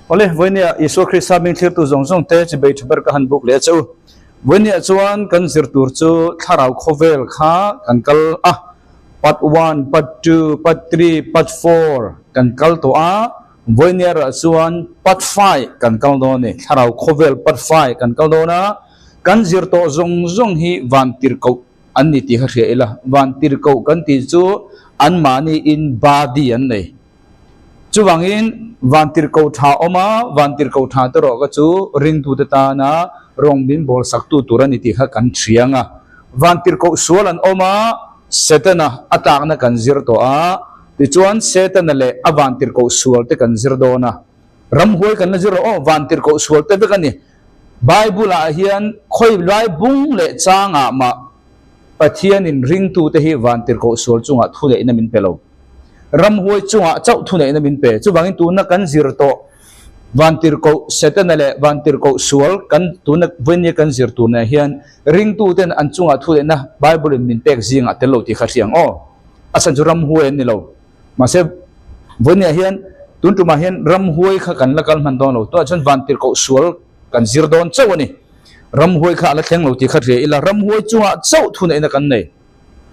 Awle, vawinia Isua Krista hming thlirtu zawng zawng te chi bei tha ber ka han buk leh che u. Vawinia chuan kan zir tur chu thlarau khawvel kha kan kal a, part one, part two, part three, part four kan kal tawh a, vawinia rah chuan part five kan kal dawn a ni. Thlarau khawvel part five kan kal dawn a, kan zir tawh zawng zawng hi vantirhkoh an ni tih kha hria ila, vantirhkoh kan tih chu anmahniin body an nei. Chuvangin, vantirhkoh tha awm a, vantirhkoh tha te rawh ka chu ringtute tana rawng min bawl saktu tur a ni tih kha kan hriang a. Vantirhkoh sual an awm a, Setana a tlakna kan zir tawh a, tichuan Setana leh a vantirhkoh sual te kan zir dawn a. Ramhuai kan la zir rawh aw, vantirhkoh sual te vek a ni. Bible-ah hian khawi lai bung leh changah mah Pathianin ringtute hi vantirhkoh sual chungah thuneihna min pe lo. Ramhuai chungah chauh thuneihna min pe. Chuvangin tuna kan zir tawh vantirhkoh Setana leh vantirhkoh sual kan tuna vawinia kan zir tur nen hian ringtuten an chungah thuneihna Bible-in min pek zingah tel lo tih kha hria ang aw. A chhan chu ramhuai an ni lo. Mahse vawinia hian tun tumah hian ramhuai kha kan la kal hman dawn lo. Tunah chuan vantirhkoh sual Kan zir dawn chauh a ni. Ramhuai kha a la thleng lo tih kha hria ila, ramhuai chungah chauh thuneihna kan nei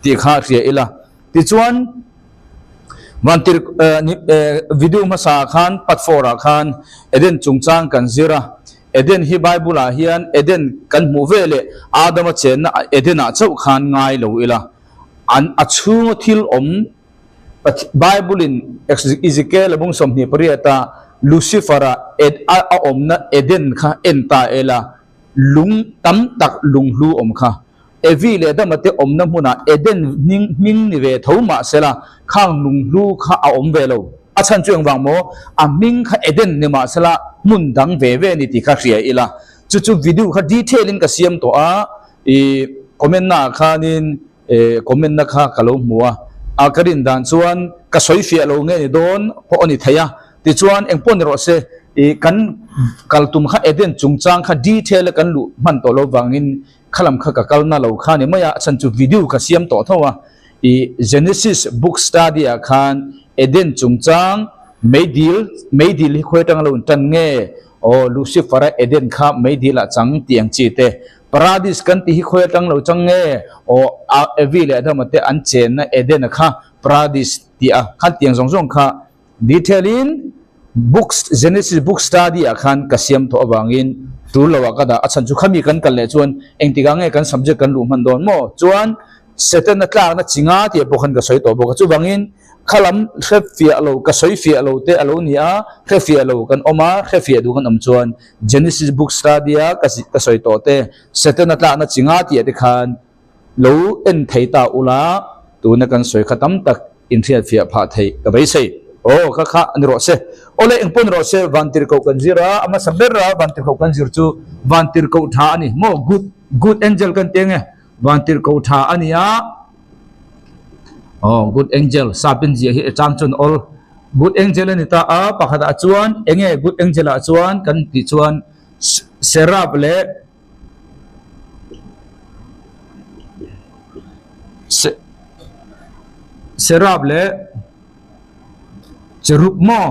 tih kha hria ila. Tichuan, vantir video hmasa ah khan part four ah khan Eden chungchang kan zir a. Eden hi Bible ah hian Eden kan hmuh ve leh Adama chenna Eden ah chauh khan ngai lo ila. An a chhunga thil awm Bible in Ezekiel a bung 28 a Lucifer a a awmna Eden kha en ta ela lung tam tak lunghlu awm kha Evi leh Adama te awmna hmunah Eden hming hming ni ve tho mahsela khang lunghlu kha a awm ve lo. A chhan chu engvang maw? A hming kha Eden ni mahsela hmun dang ve ve ni tih kha hria ila. Chu chu video kha detail in ka siam tawh a i comment na ah khanin Eh, comment na kha ka lo hmu a, a ka rin dan chuan ka sawi fiah lo nge ni dawn pawh a ni thei a, tichuan eng pawh ni rawh se, ih kan kal tum kha Eden chungchang kha detail a kan luh hman tawh lo vangin khalam kha ka kal na lo kha ni mai a, a chhan chu video ka siam tawh tho a, ih Genesis book study ah khan Eden chungchang meidil, meidil hi khawi atanga lo intan nge, aw Lucifer a Eden kha meidil ah chang tih ang chi te, Paradis kan tih hi khawi atang lo chang nge? Aw, a Evi leh Adama te an chenna Eden-a kha Paradis tih a khan tiang zawng zawng kha detail in books Genesis book study ah khan ka siam tawh avangin tul lo ah ka dah a chhan chu khami kan kal leh chuan engtikah nge kan subject kan luh hman dawn maw? Chuan Setana tlakna chi nga tih pawh khan ka sawi tawh bawk a chuvangin Khalam hre fiah lo, ka sawi fiah lo te a lo ni a, hre fiah lo kan awm a, hre fiah duh kan awm chuan Genesis book study a ka ka sawi tawh te, Setana tlakna chi nga tih ah te khan lo en thei ta ula, tuna kan sawi kha tam tak inhriat fiah phah theih ka beisei. Aw kha kha a ni rawh se. Awle engpawh ni rawh se, Vantirhkoh kan zir a, a hmasa ber a Vantirhkoh kan zir chu Vantirhkoh tha a ni maw? Good, good angel kan ti ange, Vantirhkoh tha a ni a. Aw good angel sapin ziah hi chang chuan awl good angel a ni ta a pakhat ah chuan eng nge good angel ah chuan kan tih chuan seraph leh se seraph leh cherub maw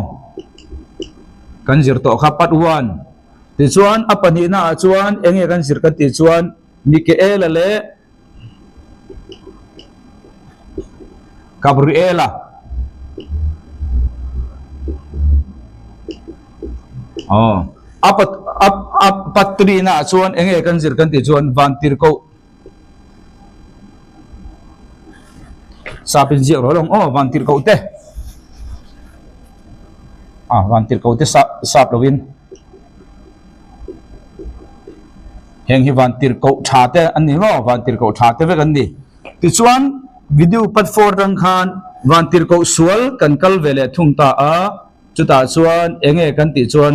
kan zir tawh kha part one tichuan a pahnihna ah chuan eng nge kan zir kan tih chuan Mikaela leh Gabriela aw a pat a a patrina ah chuan eng nge kan zir kan tih chuan vantirhkoh sap in ziak rawh alawm aw vantirhkoh te ah vantirhkoh te sap sap lovin. Heng hi vantirhkoh tha te an ni maw? Vantirhkoh tha te vek an ni. Tichuan video part four atang khan vantirhkoh sual kan kal ve leh thung ta a, chutah chuan eng nge kan tih chuan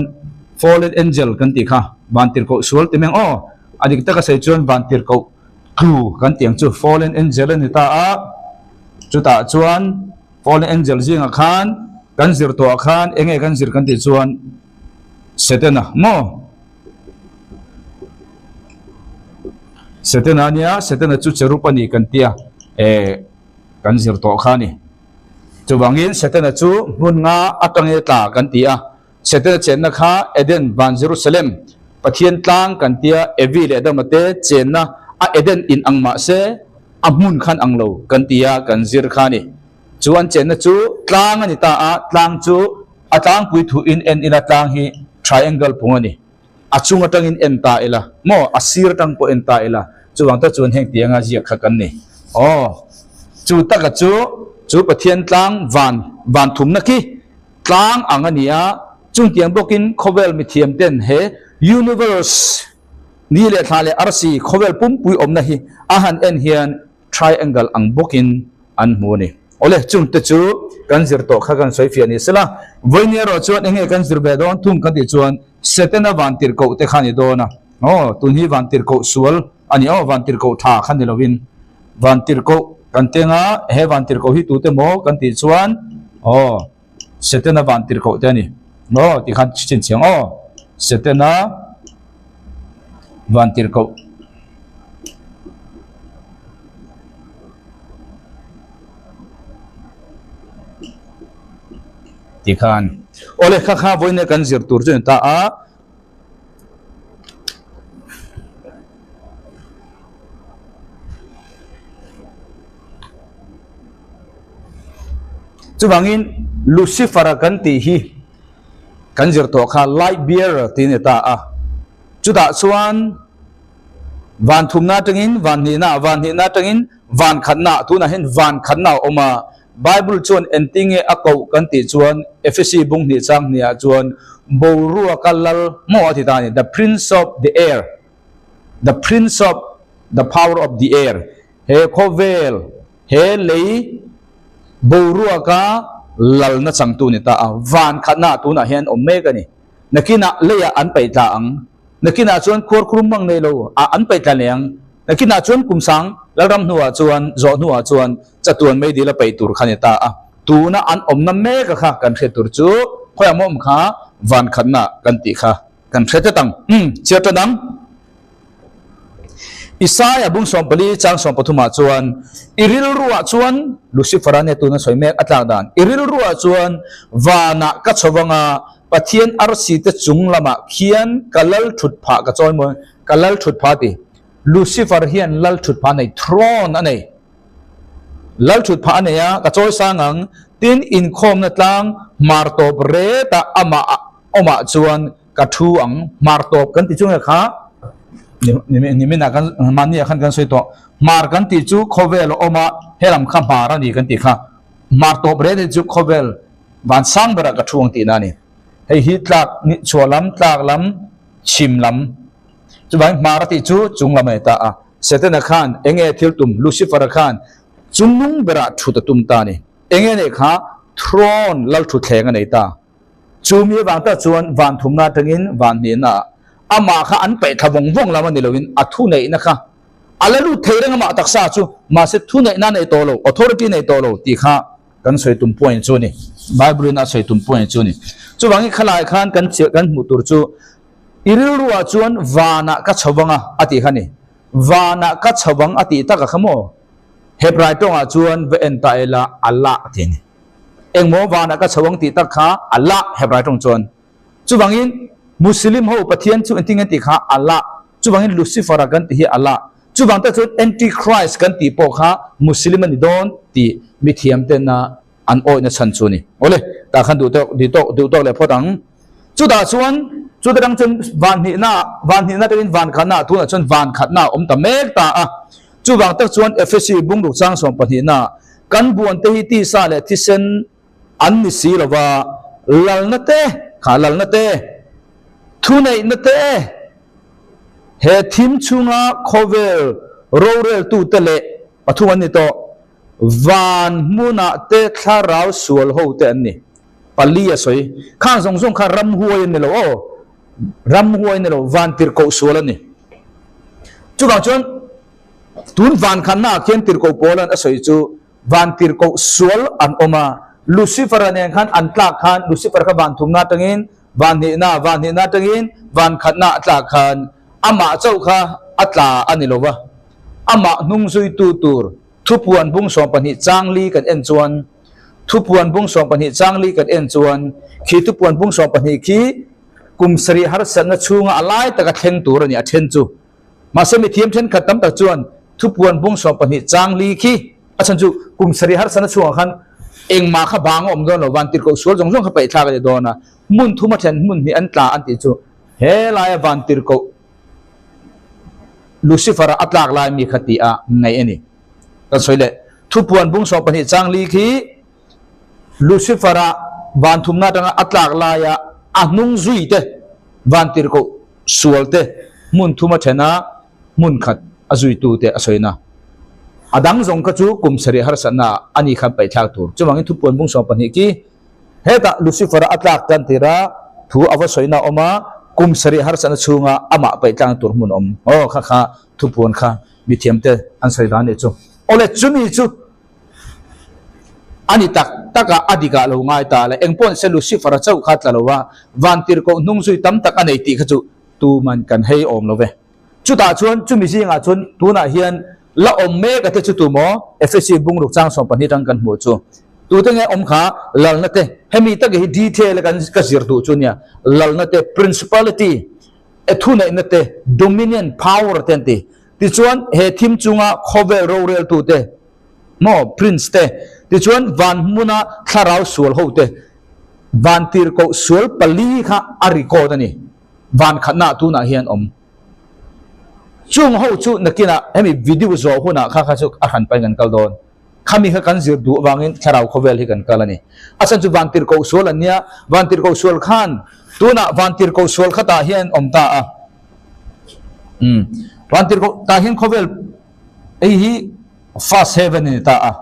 fallen angel kan tih kha vantirhkoh sual ti mai ang aw. A dik taka sawi chuan vantirhkoh tlu kan tih ang chu fallen angel a ni ta a, chutah chuan fallen angel zingah khan kan zir tawhah khan eng nge kan zir kan tih chuan Setana maw? Setana a nia, Setana chu cherub a ni kan tia eh kan zir tawh kha a ni. Chuvangin Setana chu hmun nga atangin a tla kan ti a. Setana chenna kha Eden van Jerusalem, Pathian tlang kan tia Evi leh Adama te chenna a Eden in ang mahse a hmun khan ang lo kan tia kan zir kha a ni. Chu an chenna chu tlang a ni ta a, tlang chu a tlangpui thu in en ila tlang hi triangle phung a ni. A chung atangin en ta ila maw a sir atang pawh en ta ila chuvang tak chuan heng tianga ziak kha kan ni. Aw chu taka chu chu Pathian tlang van van thumna khi tlang ang a ni a, chung tiang bawkin khawvel mithiam ten he universe ni leh thla leh arsi khawvel pumpui awmna hi a han en hian triangle ang bawkin an hmu a ni. Awle, chungte chu kan zir tawh kha kan sawi fiah ni sela, vawiin erawh chuan enge kan zir ve dawn thung kan tih chuan Setana vantirhkoh te kha a ni dawn a, aw tun hi vantirhkoh sual a ni aw, vantirhkoh tha kha ni lovin vantirhkoh kan teng a, he vantirhkoh hi tute maw kan tih chuan aw Setana vantirhkoh te a ni aw tih khan chhinchhiang aw Setana vantirhkoh. Ti khan awle kha kha vawiin kan zir tur chu a ni ta a. Chuvangin Lucifer-a kan tih hi kan zir tawh kha light bearer tih a ni ta a. Chutah chuan Van thumna atangin van hnihna, van hnihna atangin van khatna, tunah hian van khatna a awm a. Bible chuan engtinge a koh kan tih chuan Ephesi bung hnih chang hniah chuan boruaka lal maw a ti ta a ni, the prince of the air, the prince of the power of the air, he khawvel, he lei boruaka lalna changtu ni ta a, van khatna tunah hian awm mek a ni. Nakinah leiah an paih tla ang. Nakinah chuan khuar khur mang nei lo ah an paih tla leh ang. Nakinah chuan kum sang Lalram hnuah chuan zawh hnuah chuan chatuan meidil a paih tur kha ni ta a. Tuna an awmna mek a kha kan hriat tur chu khawiah maw awm kha van khatna kan tih kha kan hre tlat ang. Umm chhiar tan ang. Isaia bung 14 chang 13 ah chuan i rilruah chuan Lucifer a nia tuna sawi mek a tlak dan i rilruah chuan vanah ka chho vanga Pathian arsi te chung lamah khian ka lal thut phah ka chawi mawi ka lal thut phah ti Lucifer hian lal thut phah a nei throne a nei lal thut phah a nei a ka chawi sang ang tin inkhawmna tlang hmar tawp retah amah awmah chuan ka thu ang hmar tawp kan ti chu nge kha nimin ah kan mahni ah khan kan sawi tawh hmar kan tih chu khawvel a awm a helam kha hmar a ni kan tih kha hmar tawp ret hi chu khawvel Van sang berah ka thu ang tihna a ni. Hei hi tlak chhuah lam, tlak lam, chhim lam. Chuvangin hmar a tih chu chung lam a ni ta a. Setana khan enge thil tum, Lucifer-a khan chungnung berah thut a tum ta a ni. Enge neih kha throne, lal thutthleng a nei ta. Chu mi avang tak chuan van thumna atangin van hnihna ah amah kha an paih thla vawng vawng lam a ni loin a thuneihna kha a la lut thei reng amah taksa chu mahse thuneihna a nei tawh lo, authority a nei tawh lo tih kha Kan sawi tum point chu a ni. Bible in a sawi tum point chu a ni. Chuvangin khalai khan kan chhiah kan hmuh tur chu i rilruah chuan vanah ka chho vang a a tih kha a ni. Vanah ka chho vang a tih tak a kha maw? Hebrai tawngah chuan va en ta ila a lah a ti a ni. Engmaw vanah ka chho vang tih tak kha a lah Hebrai tawng chuan. Chuvangin Muslim ho Pathian chu engtin nge tih kha a lah. Chuvangin Lucifer-a kan tih hi a lah. Chuvang te chuan Antichrist kan tih pawh kha Muslim a ni dawn tih mithiam tena an awihna chhan chu a ni. Awle, tah khan duh tawk duh tawk duh tawk leh phawt ang. Chutah chuan chuta dang chuan van hnihna van hnihna atangin van khatna ah tunah chuan van khatna a awm ta mek ta a. Chuvang tak chuan Ephesi bungruk chang 12 ah kan buan te hi tisa leh thisen an ni si lova lalna te kha lalna te thuneihna te He thim chhunga khawvel roreltute leh pathum an ni tawh. Van hmunah te thlarau sual ho te an ni. Pali a sawi. Khang zawng zawng kha ramhuai an ni lo aw. Ramhuai an ni lo, van tirhkoh sual an ni. Chuvang chuan tun van khanna ah khian tirhkoh pawl an a sawi chu van tirhkoh sual an awm a. Lucifer-a nen khan an tlak khan Lucifer kha van thumna atangin Van hnihna, van hnihna atangin van khatna a tlak khan amah chauh kha a tla a ni lo va, amah hnung zuitu tur thupuan bung 12 chang li kan en chuan Thupuan bung 12 changli kan en chuan khi thupuan bung 12 khi kum sarih harsatna chhunga a lai taka thleng tur a ni a then chu. Mahse mithiam thenkhat tam tak chuan thupuan bung 12 changli khi a chhan chu kum sarih harsatna chhungah khan engmah kha bang a awm dawn lo van tirhkoh sual zawng zawng kha paihthlak a ni dawn a, hmun thum a then hmun hnih an tla an tih chu he laia van tirhkoh Lucifer-a a tlak lai mi kha tih a ngaih a ni. Kan sawi leh, Thupuan bung 12 chang li khi Lucifer-a van thumna atanga a tlak laia a hnung zui te, van tirhkoh sual te hmun thum a then a, hmun khat a zuitu te a sawina. A dang zawng kha chu kum sarih harsatna ah a ni khan paihthlak tur. Chuvangin Thupuan bung 12 khi Hetah Lucifer-a a tlak tan tira thu a va sawina a awm a, kum sarih harsatna chhunga amah paihtlang tur hmun a awm. Aw, kha kha thupuan kha mithiamte an sawi dan nih chu. Awle, chumi chu a ni tak tak a, a dikah lo ngai ta le. Engpawh nise Lucifer-a chauh kha tla lo a, vantirhkoh hnung zui tam tak a nei tih kha chu tuman kan hei awm lo ve. Chutah chuan chumi zingah chuan tunah hian la awm mek a te chu tu maw? Efesi bungruk chang 12 atang kan hmuh chu. Tute nge awm kha? Lalna te. Hemi tak hi detail a kan ka zir duh chu nia. Lalna te, principality, e thuneihna te, dominion, power te an ti. Tichuan he thim chunga khawvel roreltu te maw prince te. Tichuan van hmuna thlarau sual ho te. Van tirhkoh sual pali kha a record a ni. Van khatna tunah hian awm. Chung ho chu nakinah hemi video zawh hunah kha kha chu a hran pahin kan kal dawn. Khami kha kan zir duh avangin thlarau khawvel hi kan kal a ni. A chhan chu vantirhkoh sual an nia, vantirhkoh sual khan tunah vantirhkoh sual kha tah hian awm ta a. Umm vantirhkoh tah hian khawvel hei hi first heaven a ni ta a.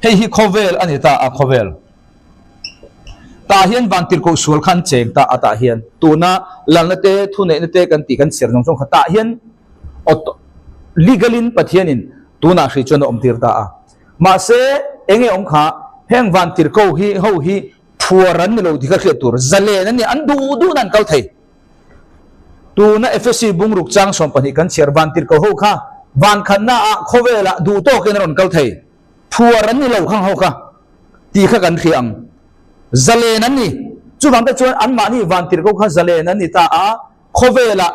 Hei hi khawvel a ni ta a, khawvel. Tah hian vantirhkoh sual kha an cheng ta a, tah hian tuna lalna te, thuneihna te kan tih kan chhiar zawng zawng kha tah hian legal in Pathianin tunah hrih chuan a awm tir ta a. Mahse eng nge awm kha heng vantirhkoh hi ho hi phuar an ni lo tih kha hriat tur, zalen an ni, an duh duhna an kal thei. Tuna Efesi bungruk chang 12 kan chhiar vantirhkoh ho kha vankhatna ah khawvelah duh tawkin a rawn kal thei. Phuar an ni lo khang ho kha tih kha kan hria ang. Zalen an ni. Chuvang te chuan anmahni vantirhkoh kha zalen an ni ta a, khawvelah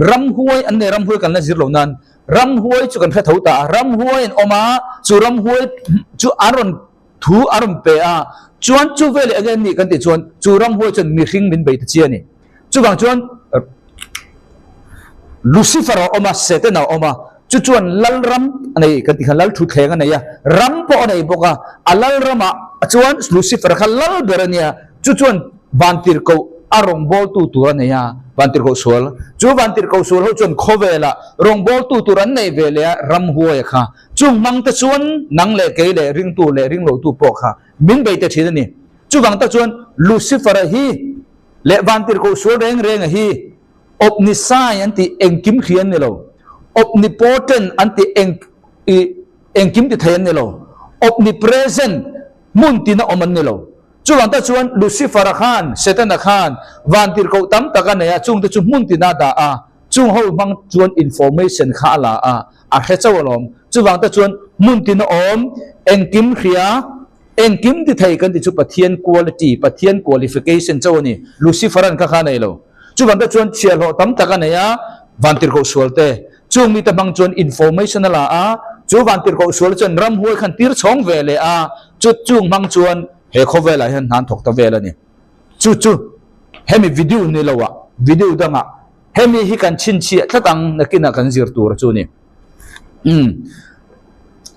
ramhuai an nei, ramhuai kan la zir lo nan ramhuai chu kan hre tho ta a, ramhuai an awm a, chu ramhuai chu an rawn thu a rawn pe a, chuan chu veleh enge an nih kan tih chuan chu ramhuai chuan mihring min bei ta chi a ni. Chuvang chuan Lucifer a awm a, Satan a awm a, chu chuan lalram a nei kan tih khan lal thutthleng a nei a, ram pawh a nei bawk a, a lalramah chuan Lucifer kha lal ber a nia, chu chuan vantirhkoh a rawngbawltu tur a nei a, vantirhkoh sual. Chu vantirhkoh sual ho chuan khawvelah rawngbawltu tur an nei ve leh a, ramhuaia kha. Chung hmangte chuan nang leh kei leh ringtu leh ringlotu pawh kha min bei ta thin a ni. Chuvang tak chuan Lucifer-a hi Leh vantirhkoh sual reng reng a hi Omniscient an tih engkim hria an ni lo, Omnipotent an tih eng i engkim ti thei an ni lo, Omnipresent hmun tina awm an ni lo. Chuvang tak chuan Lucifer-a khan, Setana khan vantirhkoh tam tak a nei a, chungte chu hmun tina a dah a, chung ho hmang chuan information kha a la a, a hre chauh alawm. Chuvang tak chuan hmun tina awm engkim hria, Engkim ti thei kan ti chu Pathian quality, Pathian qualification chauh a ni. Lucifer-a'n kha kha a nei lo. Chuvang te chuan chhiahhlawh tam tak a nei a, vantirhkoh sual te. Chung mite hmang chuan information a la a, chu vantirhkoh sual chuan ramhuai khan tir chhawng ve leh a, chu chung hmang chuan he khawvelah hian hna an thawk ta vel a ni. Chu chu hemi video ni loah, video dangah hemi hi kan chhinchhiah tlat ang nakinah kan zir tur chu a ni. Umm.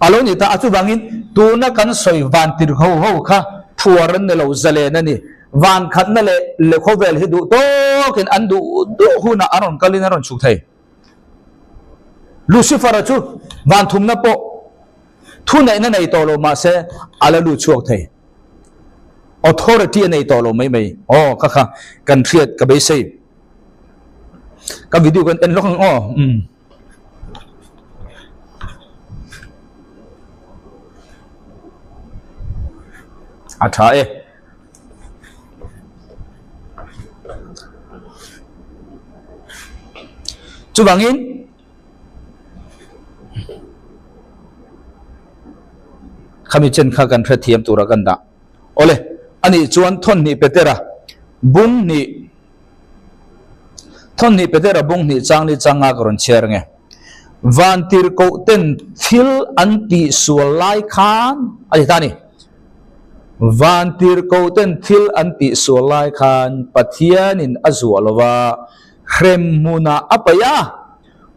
A lo ni ta a, chuvangin tuna kan sawi van tir ho ho kha phuar an ni lo, zalen a ni. Van khatna leh leh khawvel hi duh tawkin an duh duh hunah an rawn kalin an rawn chhuk thei. Lucifer-a chu van thumna pawh thuneihna nei tawh lo mahse a la lut chhuak thei. Authority a nei tawh lo mai mai. Aw kha kha kan hriat ka beisei. Ka video kan en lawk ang aw. Umm. A tha e. Chuvangin. Khami chen kha kan hrethiam tura kan dah. Awle, anih chuan thawnhnih Petera bung hnih thawnhnih Petera bung hnih chang li chang nga ka rawn chhiar ange. Vantirhkoh ten thil an tih sual lai khan a ti ta a ni. Vantirhkoh ten thil an tih sual lai khan Pathianin a zuah lo va, hrem hmunah a paih a,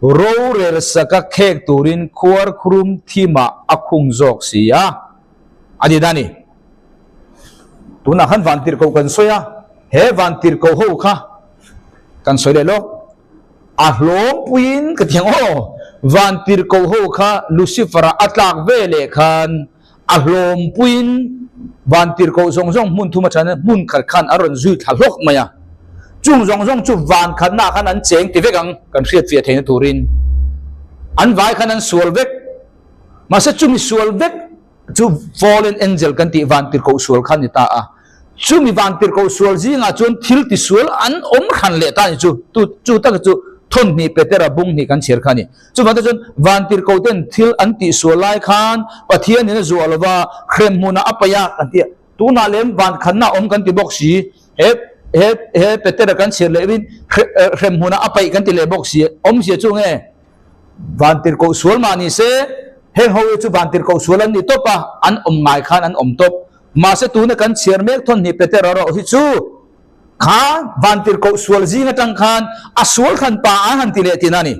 rorel saka khek turin khuarkhurum thimah a khung zawk si a. A ni ta ni. Tunah khan vantirhkoh kan sawi a, he vantirhkoh ho kha kan sawi leh lawk. A hlawmpuiin ka ti ang aw, vantirhkoh ho kha Lucifer-a a tlak ve leh khan a hlawmpuiin vantirhkoh zawng zawng hmun thum atana hmun khat khan a rawn zui thla hlawk mai a. Chung zawng zawng chu van khatnaah khan an cheng ti vek ang kan hriatfiah theihna turin an vai khan an sual vek. Mahse chumi sual vek chu fallen angel kan tih vantirhkoh sual kha a ni ta a. Chumi vantirhkoh sual zingah chuan thil tisual an awm hran leh ta a ni chu. Tu chu taka chu thawnhnih Petera bung hnih kan chhiar kha a ni. Chuvang te chuan vantirhkoh ten thil an tihsual lai khan Pathianin a zuah lova hrem hmunah a paih a kan ti a. Tunah lem van khanna awm kan ti bawk si. He he he Petera kan chhiar leh in hrem hmunah a paih kan ti leh bawk si. Awmzia chu nge? Vantirhkoh sual mah ni se, heng ho hi chu vantirhkoh sual an ni tawp a, an awm ngai khan an awm tawp. Mahse tuna kan chhiar mek thawnhnih Petera erawh hi chu kha vantirhkoh sual zing atang khan a sual khan pa an han ti leh tihna a ni.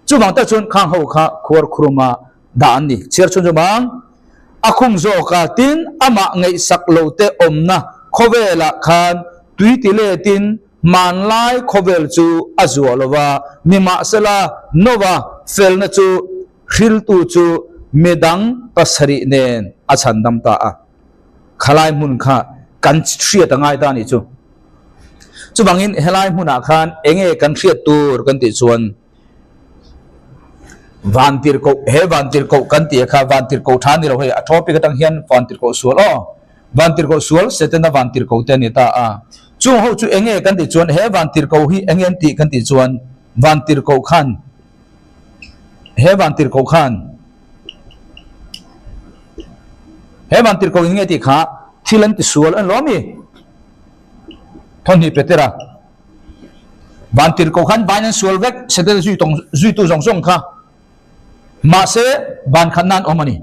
Chuvang tak chuan khang ho kha khuar khuruma dah an ni. Chhiar chhun chu mang a khung zawk a, tin amah ngaihsak lo te awmna khawvelah khan tui ti letin Hmanlai khawvel chu a zuah lo va, nimahsela Nova felna chu hriltu chu midang pasarih nen a chhandam ta a. Khalai hmun kha kan hriat a ngai ta a nih chu. Chuvangin helai hmunah khan enge kan hriat tur kan tih chuan Vantirhkoh, he Vantirhkoh kan tih kha Vantirhkoh tha a ni lo hei, a topic atang hian Vantirhkoh sual aw. Vantirhkoh sual Setana Vantirhkoh te a ni ta a. Chung ho chu enge kan tih chuan he Vantirhkoh hi enge an tih kan tih chuan Vantirhkoh khan he Vantirhkoh khan he Vantirhkoh in nge tih kha thil an ti sual an lo ami? Thawhnih Petera Vantirhkoh khan vain an sual vek Setana zui tawng zuitu zawng zawng kha Mahse, van khat nan awm a ni.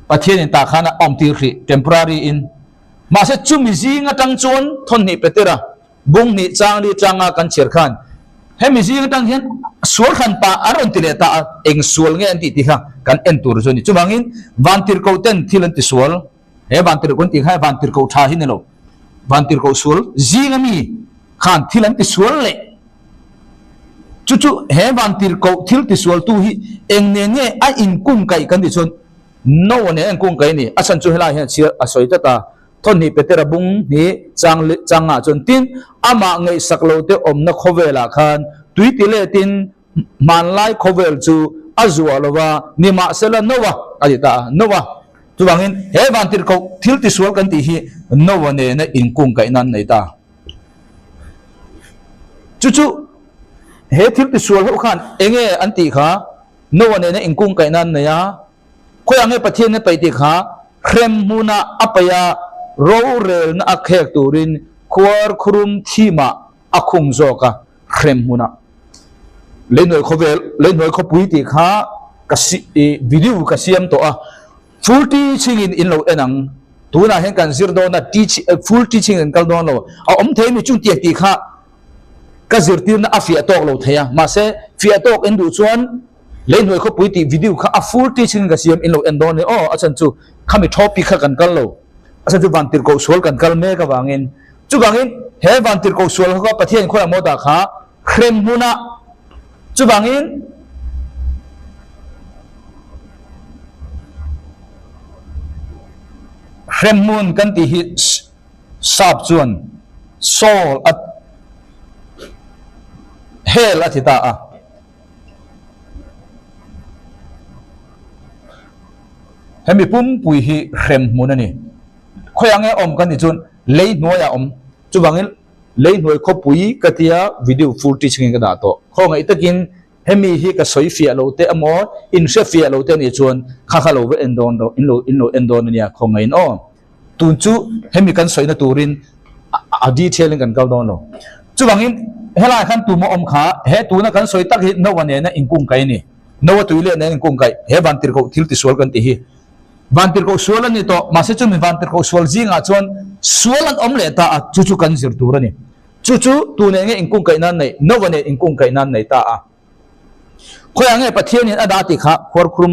Pathianin tah khan a awm tir hrih, temporary in. Mahse, chumi zing atang chuan thawnhnih Petera bung hnih chang li changa kan chhiar khan hemi zing atang hian sual hran pa an rawn ti leh ta a, eng sual nge an tih tih kha kan en tur chu a ni. Chuvangin, vantirhkoh ten thil an ti sual, he vantirhkoh an tih kha vantirhkoh tha hi ni lo, vantirhkoh sual zing ami khan thil an ti sual leh. Chu chu he vantirhkoh thil tisualtu hi eng nen nge a inkung kaih kan tih chuan Noah nen a inkung kaih a ni. A chhan chu helai hian chhiar a sawi tlat a, Thawhnih Petera bung hi chang changah chuan tin amah ngaihsak lo te awmna khawvelah khan tui ti letin hmanlai khawvel chu a zuah lo va, nimahsela Noah a ti ta a, Noah chuvangin he vantirhkoh thil tisual kan tih hi Noah nena inkung kaihna an nei ta. Chu chu he thil tisual ho khan enge an tih kha Noah nena inkung kaihna an nei a, khawiah nge Pathian a paih tih kha hrem hmuna a paih a, rorelna a khek turin khuar khurum thimah a khung zawk a, hrem hmunah. Leihnuai khawvel, leihnuai khawpui tih kha ka si ih video ka siam tawh a. Full teaching in in lo en ang. Tunah hian kan zir dawn a, teach full teaching in kal dawn lo. A awm thei mi chung tiak tih kha ka zirtirna a fiah tawk lo thei a. Mahse, fiah tawk in duh chuan Leihnuai khawpui tih video kha a full teaching in ka siam in lo en dawn e aw. A chhan chu khami topic kha kan kal lo. A chhan chu vantirhkoh sual kan kal mek avangin. Chuvangin he vantirhkoh sual kha Pathian khawiah maw dah kha hrem hmunah chuvangin hrem hmun kan tih hi sap chuan soul a hell a ti ta a. Hemi pumpui hi hrem hmun a ni. Khawiah nge awm kan tih chuan lei hnuaiah awm. Chuvangin lei hnuai khawpui ka tia video full teaching in ka dah tawh. Khawngaih takin. Hemi hi ka sawi fiah lo te emaw in hre fiah lo te anih chuan kha kha lo va en dawn rawh in lo in lo en dawn ania khawngaih in aw. Tun chu hemi kan sawina turin a detail in kan kal dawn lo. Chuvangin helaiah khan tuma awm kha he tuna kan sawi tak hi Noah nena inkungkaih a ni. Noah tui leh nen inkungkaih he vantirhkoh thil tisual kan tih hi vantirhkoh sual a ni tawh. Mahse chumi vantirhkoh sual zingah chuan sual an awm leh ta a, chu chu kan zir tur a ni. Chu chu tu nen nge inkungkaih nan nei? Noah nen inkungkaih nan nei ta a. Khawiah nge Pathianin a dah tih kha khuarkhurum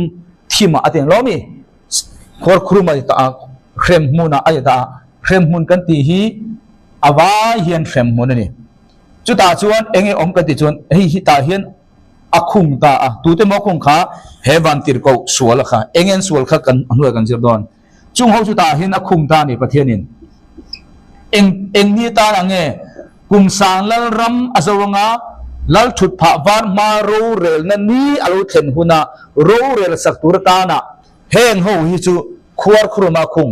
thimah a ti ang lo mi? Khuarkhurum a ti ta a, hrem hmunah a ti ta a. Hrem hmun kan tih hi a vai hian hrem hmun a ni. Chutah chuan eng nge awm kan tih chuan hei hi tah hian a khung ta a. Tute maw khung kha he vantirhkoh sual a kha eng nge an sual kha kan hnuaiah kan zir dawn. Chung ho chu tah hian a khung ta a ni Pathianin. Eng eng ni tan ang nge? Kum sang lal ram a zo anga lal thut phah var hma rorelna ni a lo thlen huna rorel sak tur atana heng ho hi chu khuar khuruma khung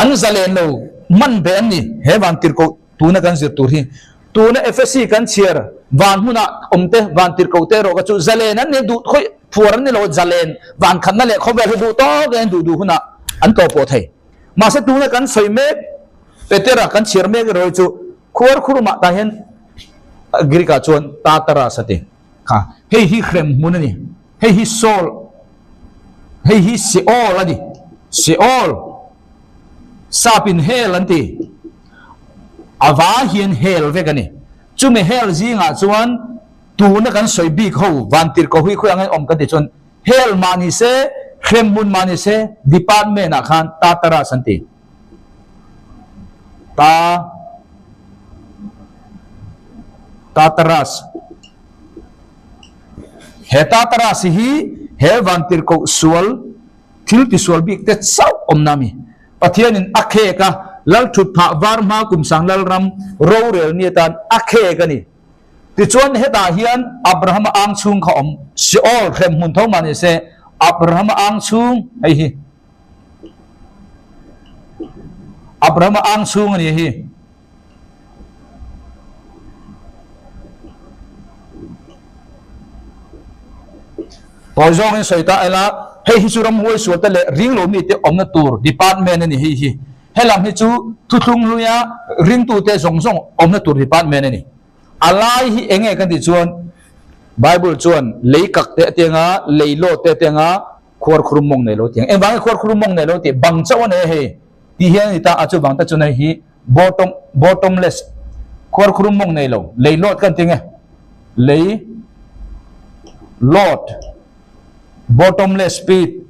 an zalen lo man ve an ni. He vantirhkoh tuna kan zir tur hi tuna Efesi kan chhiar van hmuna awm te vantirhkoh te erawh kha chu zalen an ni duh khawih phuar an ni lo zalen van khatna leh khawvel hi duh tawk in duh duh hunah an tawh pawh thei. Mahse tuna kan sawi mek Petera kan chhiar mek erawh hi chu khuar khurumah tah hian Greek ah chuan Tartarus a ti kha hei hi hrem hmun a ni hei hi Saul hei hi Seol a ni Seol sapin hell an ti a vai hian hell vek a ni chumi hell zingah chuan tuna kan sawi bik ho vantirhkoh hi khawi angin awm kan tih chuan Hell mah ni se, hremhmun mah ni se, department ah khan Tartarus an ti. Ta Tartarus. He Tartarus hi he vantirhkoh sual, thil tisual bik te chauh awmna a mi. Pathianin a khek a, Lal thutphah var hma kumsang Lalram rorel ni atan a khek a ni. Tichuan, hetah hian Abrahama ang chhung kha awm, Sheol hremhmun tho mah ni se, Abrahama ang chhung, hei hi Abrahama ang chhung a ni hi. Tawi zawngin sawi ta ila, hei hi chu ramhuai sual te leh ring lo mite awmna tur department a ni hei hi. Helam hi chu thuthlung hluia ringtute zawng zawng awmna tur department a ni. A lai hi eng nge kan tih chuan Bible chuan lei kak te a tianga, lei lawt te a tianga, khuar khurum mawng nei lo a tiang. Engvang nge khuar khurum mawng nei lo tih bang chauh a nei a hei tih hian a ni ta a, chuvang te chuan hei hi bottom bottomless khuar khurum mawng nei lo lei lawt kan ti nge lei lawt bottomless pit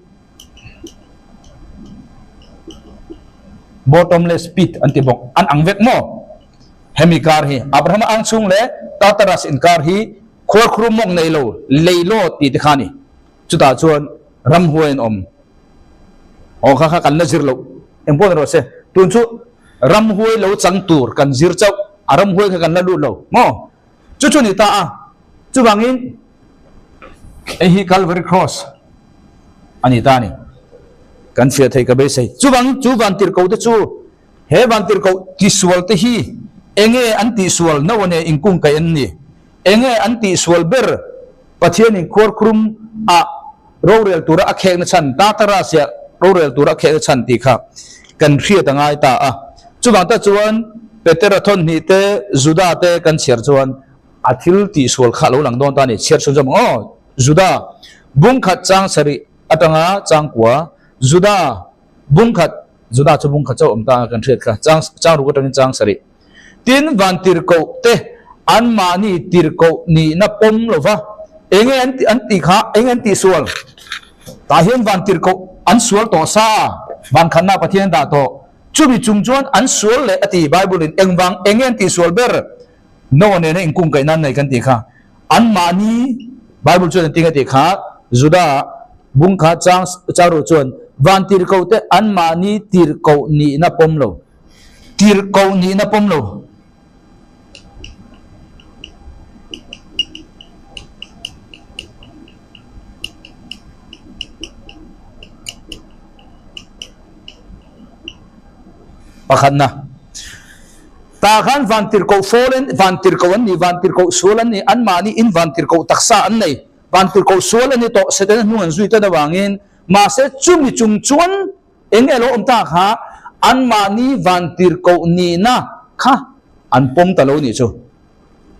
Bottomless pit an ti bawk. An ang vek maw? Hemi kar hi Abrahama ang chhung leh Tartarus inkar hi khuarkhur mawk nei lo, lei law tih te kha a ni. Chutah chuan ramhuai an awm. Aw kha kha kan la zir loh. Eng pawh ni rawh se. Tun chu ramhuai lo chang tur kan zir chauh. A ramhuai kha kan la lut lo maw? Chu chu ni ta a. Chuvangin hei hi Calvary Cross a ni ta a ni. Kan fiah thei ka beisei. Chuvangin chu vantirhkoh te chu he vantirhkoh tisual te hi enge an tihsual no ane inkungkaih an ni. Enge an tihsual ber Pathianin khuarkhurum ah rorel tura a khekna chhan, Tartarus-ah rorel tura a khekna chhan tih kha kan hriat a ngai ta a. Chuvang tak chuan Petera thawnhnih te, Juda te kan chhiar chuan a thil tihsual kha a lo lang dawn ta a ni. Chhiar chhun zawm ang aw. Juda bungkhat chang sarih atanga changkua, Juda bungkhat, Juda chu bungkhat chauh awm ta a kan hriat kha, chang chang ruk atangin chang sarih. Tin, van tirhkoh te anmahni tirhkoh nihna pawm lo va, enge an an tih kha, enge an tihsual? Tah hian van tirhkoh an sual tawh sa, van khatna Pathian dah tawh. Chumi chung chuan an sual leh a ti, Bible-in engvang enge an tihsual ber? Noah nena inkungkaih nan nei kan tih kha. Anmahni, Bible chuan engtin a tih kha, Juda bung kha chang chang ruh chuan van tirhkoh te anmahni tirhkoh nihna pawm lo. Tirhkoh nihna pawm lo. Pakhatna. Tah khan vantirhkoh fallen, vantirhkoh an ni, vantirhkoh sual an ni, anmahni in vantirhkoh taksa an nei, vantirhkoh sual an ni tawh, Setana hnung an zui tan avangin, mahse chumi chung chuan eng nge lo awm ta kha anmahni vantirhkoh nihna kha an pawm ta lo nih chu.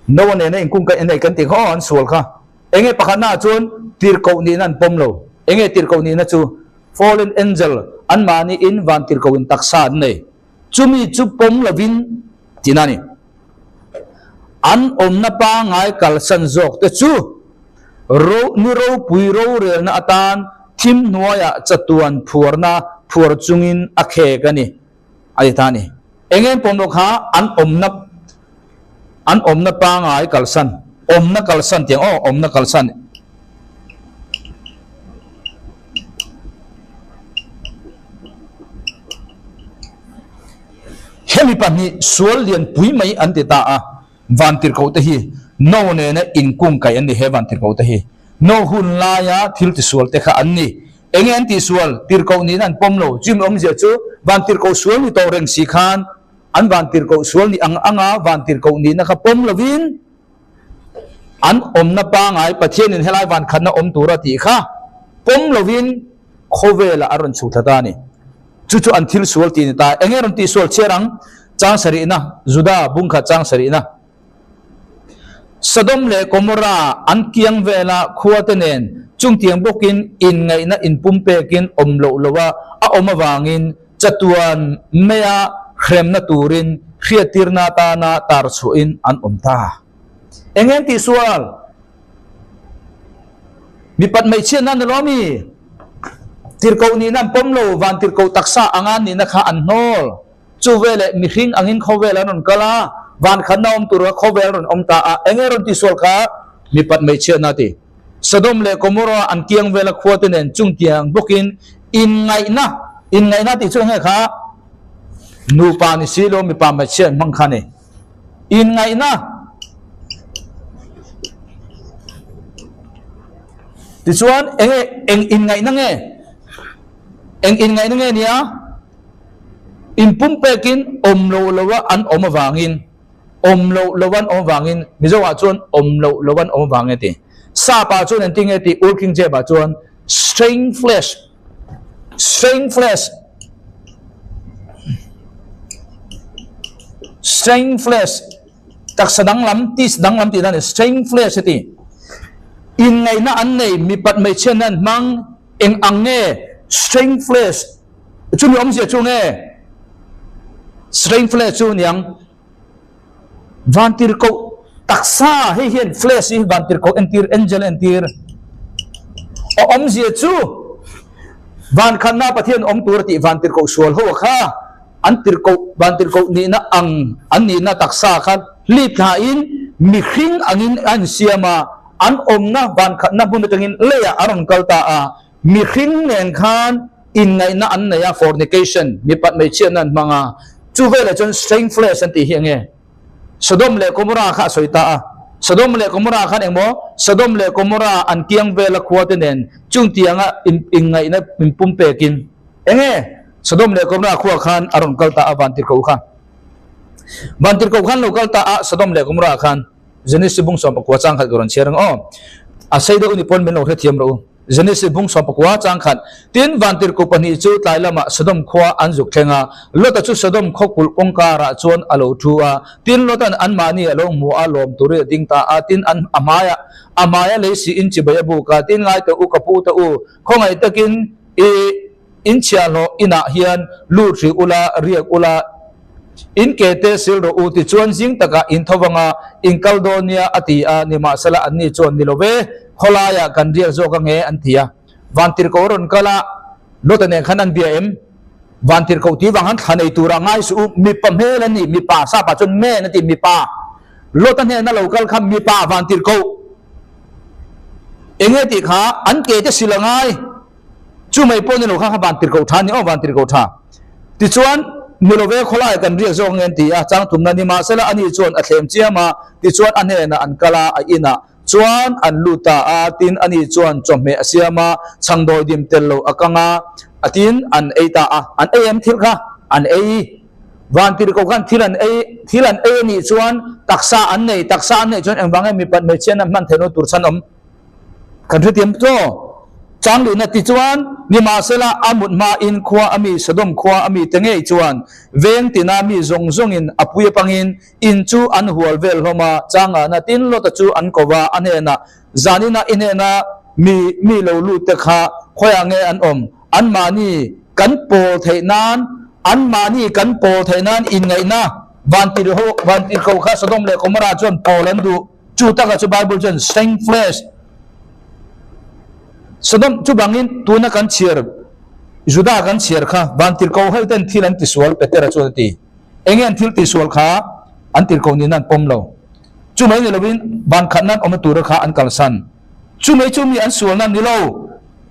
Noah nena inkung ka nei kan tih kha aw an sual kha. Eng nge pakhatna ah chuan tirhkoh nihna an pawm lo. Eng nge tirhkoh nihna chu? Fallen angel, anmahni in vantirhkoh in taksa an nei. Chumi chu pawm lovin tina a ni. An awmna pangngai kalsan zawk te chu ro ni ropui rorelna atan thim hnuaiah chatuan phuarna phuar chungin a khek a ni, a ti ta a ni. Eng em pawm lo kha an awmna an awmna pangngai kalsan, awmna kalsan tiang aw, awmna kalsan. Hemi pahnih sual lian pui mai an ti ta a, Vantirhkoh te hi No nena inkung kaih an ni he Vantirhkoh te hi No hun laia thil tisual te kha an ni. Enge an tihsual? Tirhkoh niin an pawm lo. Chumi awmzia chu Vantirhkoh sual ni tawh reng si khan an Vantirhkoh sual ni ang anga Vantirhkoh nihna kha pawm lovin An awmna pangai Pathianin helai van khatna awm tura tih kha pawm lovin khawvelah a rawn chhuh thla ta a ni. Chu chu an thil sual tih a ni ta. Enge rawn tihsual chhiar ang? Chang sarihna, Juda bungkhat chang sarihna. Sodom leh Gomorrah an kiang vela khuate nen chungtiang bawkin inngaihna inpumpekin awm loh loha a awm avangin Chatuan maia hremna turin hriattirna atana tar chhuahin an awm ta. Eng eng tih sual? Mipat hmeichhiatna ni lo ami? Tirhkoh nihna an pawm lo, van tirhkoh taksa anga nihna kha an hnawl. Chu veleh mihring angin khawvel an rawn kal a, van khatna awm tur kha khawvel an rawn awm ta a. Eng nge rawn tihsual kha? Mipat hmeichhiatna a ti. Sodom leh Gomorrah an kiang vela khuate nen chungtiang bawkin inngaihna, inngaihna tih chu enge kha? Nupa ni si lo mipa hmeichhia an hmang kha a ni. Inngaihna tichuan enge eng inngaihna nge? Eng inngaihna nge nia? Inpumpekin awm lo loa an awm avangin Awm loh lo an awm vangin, Mizo ah chuan awm loh lo an awm vang e ti. Sap ah chuan engtin nge ti Old King James ah chuan strange flesh, strange flesh, strange flesh, taksa danglam, tis danglam tih dan a ni, strange flesh a ti. Inngaihna an nei, mipat hmeichhiatna an hmang, eng ang nge strange flesh, chumi awmzia chu nge strange flesh chu niang. Vantirhkoh taksa hei hian flesh hi vantirhkoh entir angel entir a awmzia chu van khanna Pathian awm tur a tih vantirhkoh sual ho kha an tirhkoh vantirhkoh nihna ang an nihna taksa kha hlip thlain mihring angin a insiam a an awmna van khatna hmun atangin leiah a rawn kal ta a Mihring nen khan inngaihna an nei a, fornication, mipat hmeichhiatna an hmang a, chu veleh chuan strange flesh an tih hi enge? Sodom leh Gomorrah kha a sawi ta a, Sodom leh Gomorrah khan engmaw? Sodom leh Gomorrah an kiang vela khua te nen chungtianga inngaihna inpumpekin enge? Sodom leh Gomorrah khua khan a rawn kal ta a, vantirhkoh kha. Vantirhkoh khan lo kal ta a, Sodom leh Gomorrah khan. Genesis bung 14 chang khat ka rawn chhiar ang aw. A sei deuh ni pawn min lo hrethiam rawh u. Genesis bung 14 chang khat, Tin, vantirhku pahnih chu tlai lamah Sodom khua an zuk thleng a, Lota chu Sodom khaw kulh kawngkarah chuan a lo thu a. Tin, Lota'n anmahni a lo hmu a, lawm turin a ding ta a. Tin, an a hmaiah a hmaia lei siin chibai a buk a, Tin, ngai teh u, ka pu teh u, khawngaih takin i In chhiahhlawh inah hian lut hrih ula, riak ula, in ke te sil rawh u, tichuan zing takah in tho vanga in kal dawn nia a ti a, nimahsela anni chuan ni lo ve, khawlaiah kan riak zawk ange an ti a. Vantirhkoh rawn kal a, Lota nen khan an bia em? Vantirhkoh tih vang khan thla nei turah ngai suh u, mipa hmel an ni, mipa, sapa chuan man a ti, mipa. Lota hnena lo kal kha mipa vantirhkoh. Enge tih kha an ke te sil a ngai. Chu mai pawh ni lo kha kha van tirhkoh tha a ni aw, van tirhkoh tha. Tichuan, ni lo ve khawlai kan riak zawk nge an ti a, chang thumna ni mahsela ani chuan a thlem chiam a, tichuan a hnenah an kal a, a inah chuan an lut ta a, tin ani chuan chawhmeh a siam a, chhangdawi dim tel lo a kang a, a tin an ei ta a, an ei em thil kha? An ei. Vantirhkoh khan thil an ei, thil an ei a nih chuan taksa an nei, taksa an neih chuan engvang nge mipat hmeichhia na hman theihna tur chhan awm? Kan hrethiam chaw. Changluhna ti chuan, nimahsela a mut hmain khua a mi Sodom khua a mite ngei chuan veng tina mi zawng zawngin a pui apangin in chu an hual vel hlawm a, changahna tin Lota chu an ko va, a hnenah, Zanina i hnena mi mi lo lut te kha khawiah nge an awm? Anmahni kan pawl theih nan, anmahni kan pawl theih nan inngaihna vantirho vantirhkoh kha Sodom leh Gomorrah chuan pawl an duh. Chu takah chu Bible chuan same flesh Sodom chu bangin tuna kan chhiar Juda kan chhiar kha vantirhkoh ho ten thil an tisual Petera chuan a ti. Enge an thil tisual kha an tirhkoh nihna an pawm lo. Chu mai ni lovin van khat nan awmna tura kha an kalsan. Chu mai chu mi an sualna ni lo.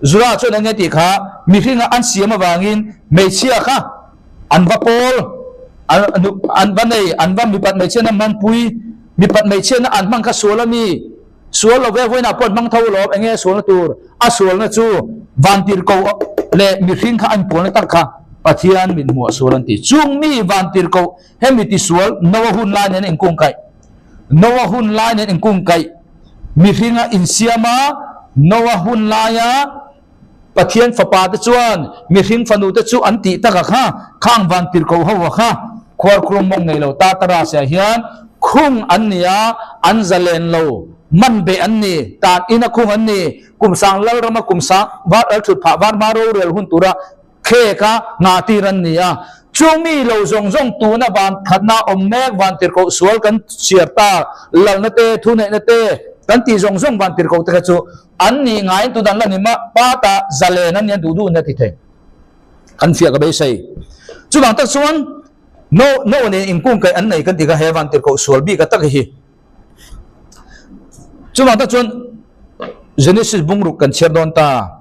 Juda chuan enge tih kha mihringa an siam avangin hmeichhia kha an va pawl, an va nei, an va mipat hmeichhiana hmanpui, mipat hmeichhiana an hman kha sual a mi, sual lo ve vawiinah pawh an hmang tho lawm, enge sualna tur? A sualna chu vantirhkoh leh mihring kha an pawlna tak kha Pathian min hmuh a sual an ti. Chung mi vantirhkoh hemi tisual Noa hun lai nen inkungkaih, Noa hun lai nen inkungkaih, mihringa insiama Noa hun laia Pathian fapa te chuan mihring fanu te chu an tih tak a kha, khang van tirhkoh ho a kha, khuarkhurum mawng nei lo Tartarus ah hian khung an ni a, an zalen lo, man beh an ni, tan ina khung an ni, kumsang lalrama kumsang var al thut phah var hma rorel hun tura khek a ngah tir an ni a. Chu mi lo zawng zawng tuna van khatna awm mek van tirhkoh sual kan chhiar ta, lalna te, thuneihna te kan tih zawng zawng van tirhkoh te kha chu An nih ngaiin tu dan la ni mah pa ta zalen an nia duh duh in a ti thei. Kan fiah ka beisei. Chuvang tak chuan no no nen inkungkaih an nei kan ti kha he van tirhkoh sual bik a tak hi. Chuvang tak chuan Genesis bungruk kan chhiar dawn ta.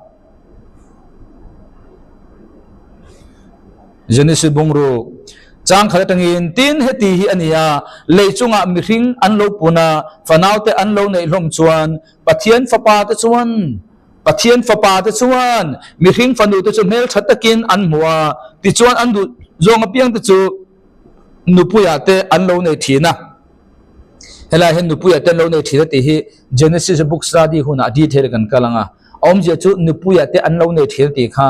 Genesis bungruk chang khat atangin tin heti hi a ni a, lei chungah mihring an lo pun a, fanaute an lo neih hlawm chuan Pathian fapa te chuan Pathian fapa te chuan mihring fanu te chu hmeltha takin an hmu a, tichuan an duh zawng apiang te chu nupuiah te an lo nei thin a. Helai hian nupuiah te an lo nei thin a tih hi Genesis book study hunah detail kan kal ang a. A awmzia chu nupuiah te an lo nei thin a tih kha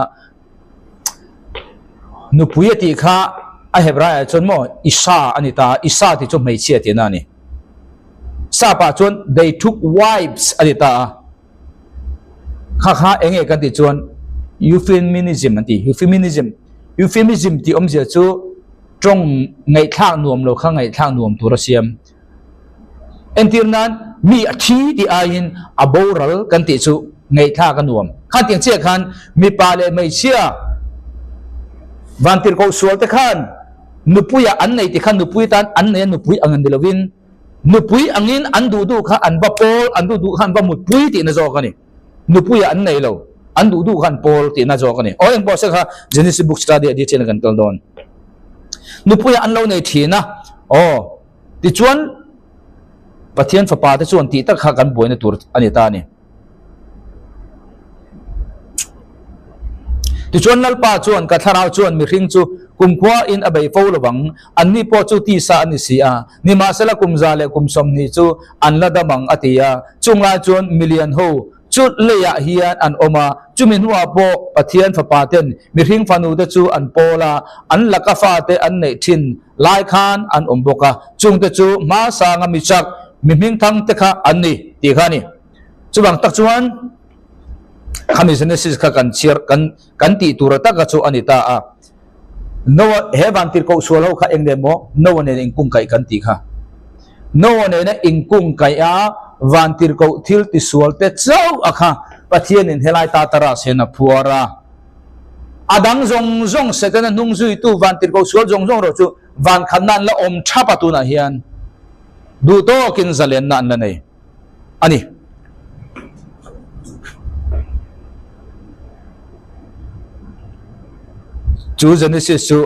nupui a tih kha a Hebraiah chuan maw Isha a ni ta a, Isha tih chu hmeichhia tihna a ni. Sap ah chuan they took wives a ti ta a, kha kha eng nge kan tih chuan euphemism an ti, euphemism, euphemism tih awmzia chu tawng ngaihthlak nuam lo kha ngaihthlak nuam tur a siam. Entir nan mi a thi tih aiin a boral kan tih chu ngaihthlak a nuam. Khan tiang chiah khan mipa leh hmeichhia vantirhkoh sual te khan Nupuia an nei ti kha nupui tan an nei a nupui ang an ni lovin nupui angin an duh duh kha an va pawl an duh duh kha an va mutpui tihna zawk a ni. Nupuia an nei lo an duh duh kha an pawl tihna zawk a ni. Aw engpawh se kha Genesis book study ah detail kan kal dawn. Nupuia an lo nei thin a aw tichuan Pathian fapa te chuan tih tak kha kan buaina tur a ni ta a ni. Tichuan Lalpa chuan, Ka thlarau chuan mihring chu kumkhua in a bei fo lovang, anni pawh chu tisa a ni si a, nimahsela kum za leh kum 20 chu an la dam ang, a ti a. Chung lai chuan milian ho chu leiah hian an awm a, chumi hnuah pawh Pathian fapa ten mihring fanu te chu an pawl a, an laka fate an neih thin lai khan an awm bawk a, chungte chu hmasanga mi chak, mi hmingthang te kha an ni, tih kha a ni. Chuvang tak chuan khami Genesis kha kan chhiar kan kan tih tur taka chu a ni ta a. Noah he van tirhkoh sual ho kha eng nen maw Noah nen inkungkaih kan tih kha. Noah nena inkungkaih a van tirhkoh thil tisual te chauh a kha Pathianin helai ta tara sen a phuar a. A dang zawng zawng Setana hnung zuitu van tirhkoh sual zawng zawng erawh chu van khatna an la awm thap a tunah hian duh tawkin zalenna an la nei. a ni. Chu Genesis chu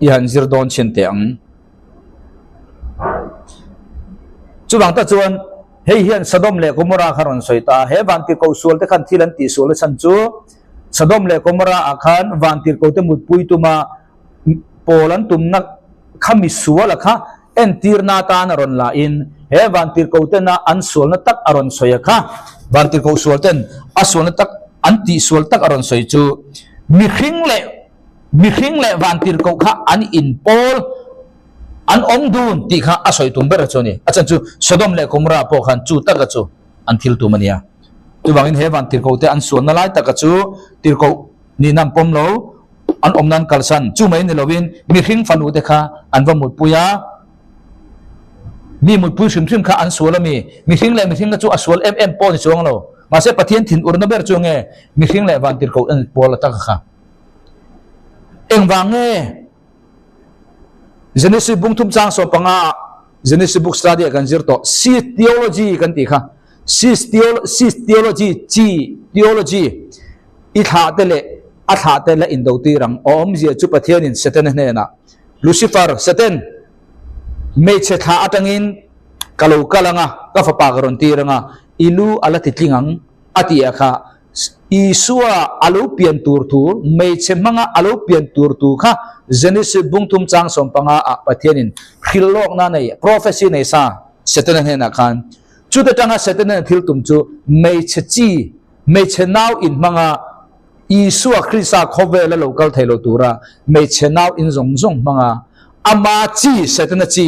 i han zir dawn chhin teh ang. Chuvang tak chuan hei hian Sodom leh Gomorrah kha rawn sawi ta a, he vantirhkoh sual te khan thil an tih sual na chhan chu Sodom leh Gomorrah ah khan vantirhkoh te mutpui tuma. pawl an tumna kha misuala kha entirna atan a rawn la in he vantirhkoh tena an sualna tak a rawn sawi a kha vantirhkoh sual ten a sualna tak an tihsual tak a rawn sawi chu mihring leh mihring leh vantirhkoh kha an inpawl an awm dun tih kha a sawi tum ber chu a ni. A chhan chu Sodom leh Gomorrah pawh khan chu taka chu an thil tum a nia. Chuvangin he vantirhkoh te an sualna lai taka chu tirhkoh nihna an pawm lo, an awmna an kalsan. Chu mai ni lovin mihring fanu te kha an va mutpui a, mi mutpui hrim hrim kha an sual a mi. Mihring leh mihring kha chu a sual em em pawh ni chuang lo. Mahse Pathian thinurna ber chu nge mihring leh vantirhkoh an pawl a taka kha. Engvang nge? Genesis bung thum chang sawm panga ah Genesis book study ah kan zir tawh Seed theology kan tih kha Seed theology chi theology i thlah te leh a thlah te la indo tir ang awmzia chu Pathianin Setana hnenah Lucifer Satan hmeichhe thlah atangin ka lo kal anga ka fapa ka rawn tir anga i lu a la ti tling ang a tih ah kha Isua a lo pian tur tur, hmeichhe hmanga a lo pian tur tu kha Genesis bungthum chang 15 ah Pathianin hrilhlawkna nei, prophecy nei sa Setana hnenah khan. Chuta tanga Setana thil tum chu hmeichhe chi, hmeichhe nau in hmanga Isua Krista khawvela lo kal thei lo tura hmeichhe nau in zawng zawng hmanga ama chi, Setana chi,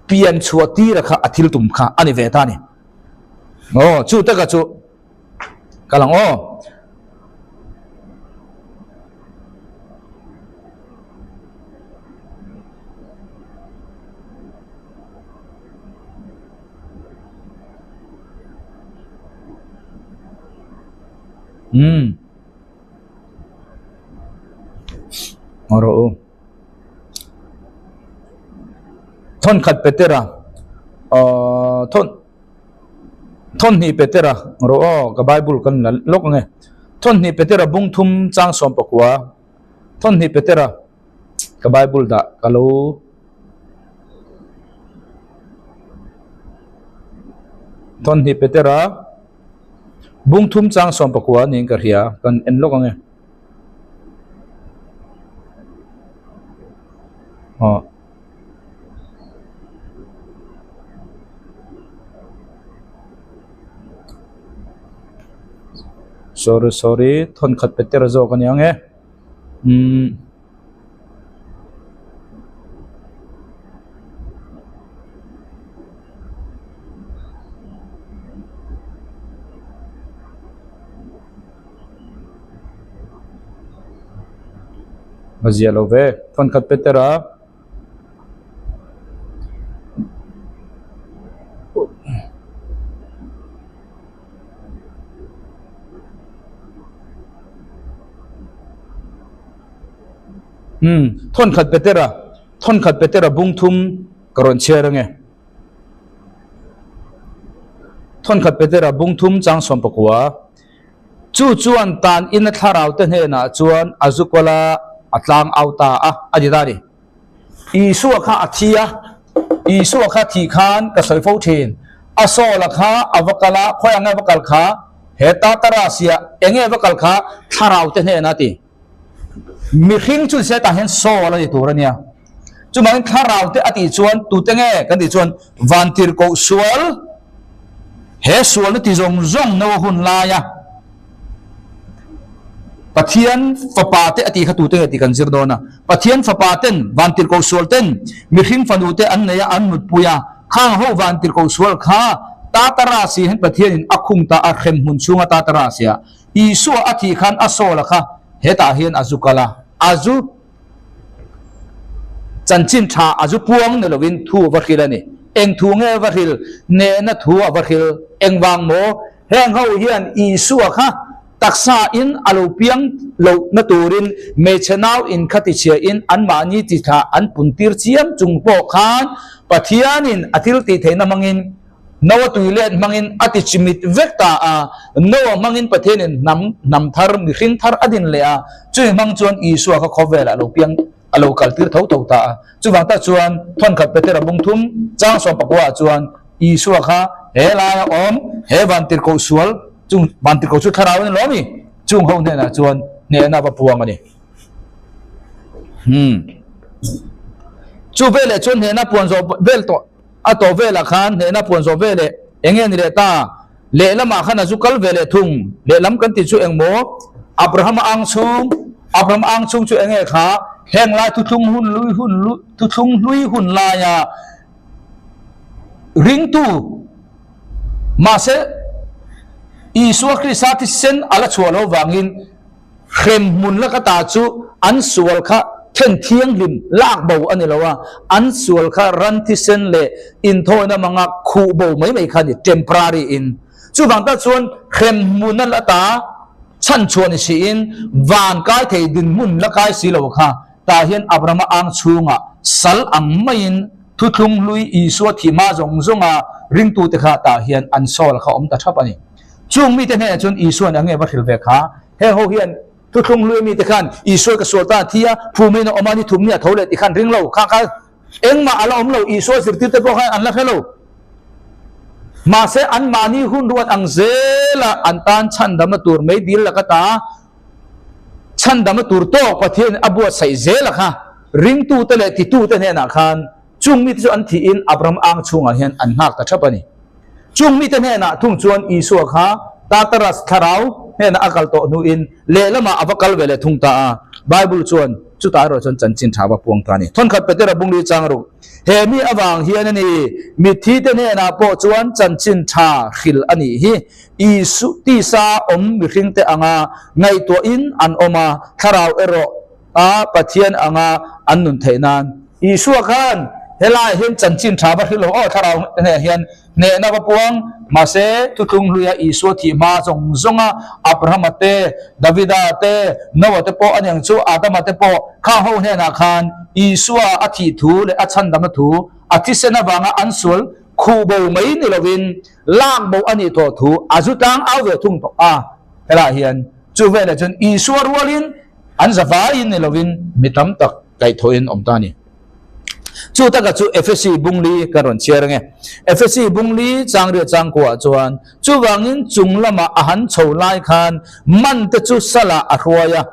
pian chhuah tira kha a thil tum kha a ni ve ta a ni. Aw, chu taka chu Kal ang aw. Umm. Rawh u. Thawn khat Petera aw thawn Thawnhnih Petera rawh aw ka Bible kan la lawk ang e. Thawnhnih Petera bung thum chang 19 Thawnhnih Petera ka Bible dah ka lo Thawnhnih Petera bung thum chang 19 niin ka hria kan en lawk ang e. Aw. Sorry sorry thawnkhat pe tel zawk a niang e umm a zia lo ve thawnkhat pe tel a. Umm thawnkhat Petera thawnkhat Petera bung thum ka rawn chhiar ange thawnkhat Petera bung thum chang 19 chu chuan tan in a thlarau te hnenah chuan a zu kual a a tlang au ta a a ni ta a ni. Isua kha a thi a, Isua kha thih khan ka sawi fo thin. A Saul-a kha a va kal a, khawi ang nge a va kal kha? He Tartarus-ia eng nge a va kal kha? Thlarau te hnenah a ti. Mihring chu se tah hian Saul a ni tur a nia. Chuvangin thlarau te a tih chuan tute nge kan tih chuan vantirhkoh sual, he sualna ti zawng zawng no hun laia Pathian fapa te a tih kha tute nge tih kan zir dawn a. Pathian fapa ten, vantirhkoh sual ten mihring fanu te an nei a, an mutpui a. Khang ho vantirhkoh sual kha Tartarus hian Pathianin a khung ta a, hremhmun chhunga Tartarus ah Isua a thih khan a sawl a kha hetah hian a zu kal a, a zu chanchin tha a zu puang ni lovin thu a va hril a ni. Eng thu nge a va hril? Nehna thu a va hril. Engvang maw? Heng ho hian Isua kha taksa in a lo piang loh na turin hmeichhe nau in kha tichhia in anmahni tithla an pun tir chiam chung pawh khan Pathianin a thil tih theihna hmangin Noa tui let hmangin a ti chimit vek ta a, Noa hmangin Pathianin hnam hnam thar mihring thar a din leh a, chumi hmang chuan Isua kha khawvelah a lo piang a lo kal tir tho tho ta a. Chuvang tak chuan thawnkhat Petera bung thum chang 19 ah chuan Isua kha he laia awm he vantirhkoh sual chung vantirhkoh chu thlarau in a lawm i chung ho hnenah chuan hnehna va puang a ni. Hmm. Chu veleh chuan hnehna puan zawh vel tawh a tawh velah khan hnehna puan zawh veleh eng nge ni leh ta? Lehlamah khan a zu kal ve leh thung. Lehlam kan tih chu eng maw? Abrahama ang chhung, Abraham ang chhung chu eng nge kha? Heng lai thuthlung hun lui hun thuthlung hlui hun laia ringtu mahse Isua Krista thisen a la chhuah loh vangin Hrem hmun laka ta chu an sual kha then thianghlim lak bo a ni lo a, an sual kha ran thisen leh inthawina hmanga khuh bo mai mai kha a ni, temporary in. Chuvang tak chuan hrem hmuna la ta chhan chhuah ni siin van kai thei dinhmun la kai si lo kha tah hian Abrahama ang chhungah sal ang maiin thuthlung hlui Isua thih hma zawng zawnga ringtute kha tah hian an sawl kha awm ta thap a ni. Chung mite hnenah chuan Isua'n a nge va hrilh ve kha? Heng ho hian thuthlung hlui mite khan Isua ka sual ta a thi a, phumin a awm a, ni thum ni a tho leh tih khan ring lo. Kha kha engmah a la awm lo, Isua zirtirte pawh khan an la hre lo. Mahse anmahni hun ruat ang zela an tan chhandamna tur meidil laka ta chhandamna tur tawk Pathianin a buatsaih zela kha ringtute leh titute hnenah khan Chung mite chu an thihin Abraham ang chhungah hian an nghak ta thap a ni. Chung mite hnenah thung chuan Isua kha Tartarus thlarau hnenah a kal tawh hnuin lehlamah a va kal ve leh thung ta a. Bible chuan chutah erawh chuan chanchin tha va puang ta a ni. Thawnkhat Petera bungli chang ruk. He mi avang hian a ni, mitthite hnenah pawh chuan chanchin tha hril a nih hi. Isu tisa awm mihringte anga ngaihtuahin an awm a, thlarau erawh a Pathian anga an nun theih nan. Isua khan helaiah hian chanchin tha va hrilh lo aw, thlarau hneh hian hnehna va puang, mahse thuthlung hluia Isua thih hma zawng zawnga Abrahama te, Davida te, Noah te pawh aniang chu Adama te pawh khang ho hnenah khan Isua a thih thu leh a chhandamna thu a thisen avanga an sual khuh bo mai ni lovin lak bo a nih tawh thu a zu tlang au ve thung tawh a. Helaiah hian chu veleh chuan Isua rualin An za vaiin ni lovin mi tam tak kaihthawhin awm ta a ni. Chu taka chu Efesi bungli kan rawn chhiar ange. Efesi bungli changriat changkuah chuan chuvangin chung lamah a han chho lai khan man te chu salah a hruai a,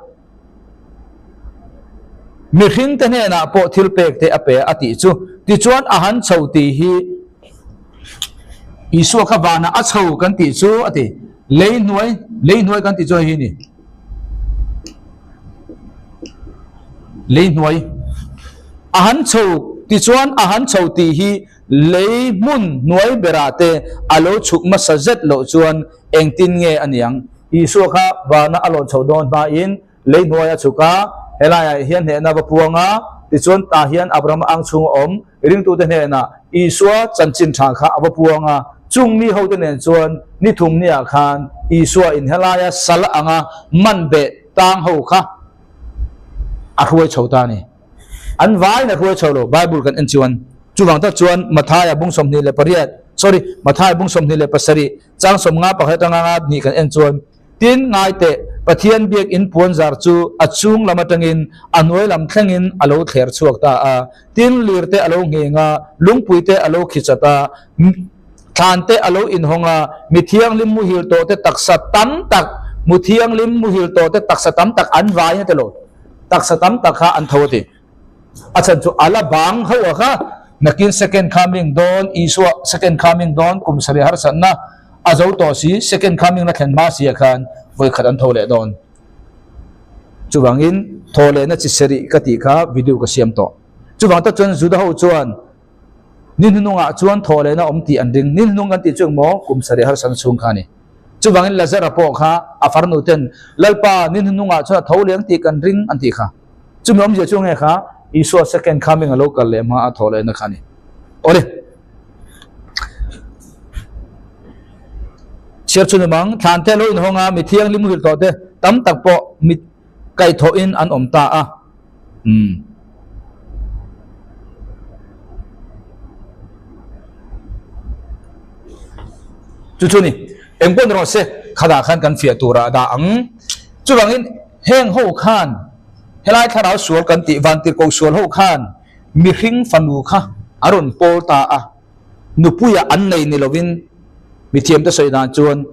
mihring te hnenah pawh thil pek te a pe a tih chu. Tichuan a han chho tih hi Isua kha vanah a chho kan tih chu a ti. Lei hnuai, lei hnuai kan tih chu hei hi a ni. Lei hnuai a han chho tichuan a han chho tih hi lei hmun hnuai berah te a lo chhuk hmasa zet loh chuan engtin nge a niang? Isua kha vana a lawn chhoh dawn hmain lei hnuai a chhuk a, helaiah hian hnehna va puang a, tichuan tah hian Abrahama ang chhung a awm Ringtute hnenah Isua chanchin tha kha a va puang a, chung mi hote nen chuan ni thum niah khan Isua in helaia sal anga man beh tang ho kha a hruai chho ta a ni. An vaiin a hruai chho lo, Bible kan en chuan. Chuvang tak chuan Mathaia bung 28, sorry, Mathaia bung 27, chang 50 pakhat atanga nga hnih kan en chuan, Tin, ngai teh, Pathian biakinn puanzar chu a chung lam atangin a hnuai lam thlengin a lo thler chhuak ta a. Tin, lir te a lo ngheng a, lungpui te a lo khi chat a, thlan te a lo inhawng a, mi thianghlim muhil tawh te taksa tam tak, mu thianghlim muhil tawh te taksa tam tak an vai na te lo, taksa tam tak kha an tho a ti. A chhan chu a la bang ho a kha, nakin second coming dawn, Isua second coming dawn kum sarih harsatna a zo tawh si, second coming la thlen hma si ah khan vawi khat an tho leh dawn. Chuvangin thaw lehna chi sarih ka tih kha video ka siam tawh. Chuvang tak chuan Juda ho chuan ni hnuhnungah chuan thaw lehna awm tih an ring. Ni hnuhnung kan tih chu engmaw kum sarih harsatna chhung kha a ni. Chuvangin Lazara pawh kha a farnu ten Lalpa ni hnuhnungah chuan a tho leng tih kan ring an tih kha. Chumi awmzia chu nge kha Isua second coming a lo kal leh hma a thawh lehna kha a ni. Awle. Chhiar chu ni mang, thlan te lo inhawng a, mi thianghlim muhil tawh te tam tak pawh mi kaihthawhin an awm ta a. Umm. Chu chu ni. Eng pawh ni rawh se, khadah khan kan fiah turah dah ang. Chuvangin heng ho khan Helai thlarau sual kan tih vantirhkoh sual ho khan mihring fanu kha a rawn pawl ta a, nupuiah an nei ni lovin mithiamte sawi dan chuan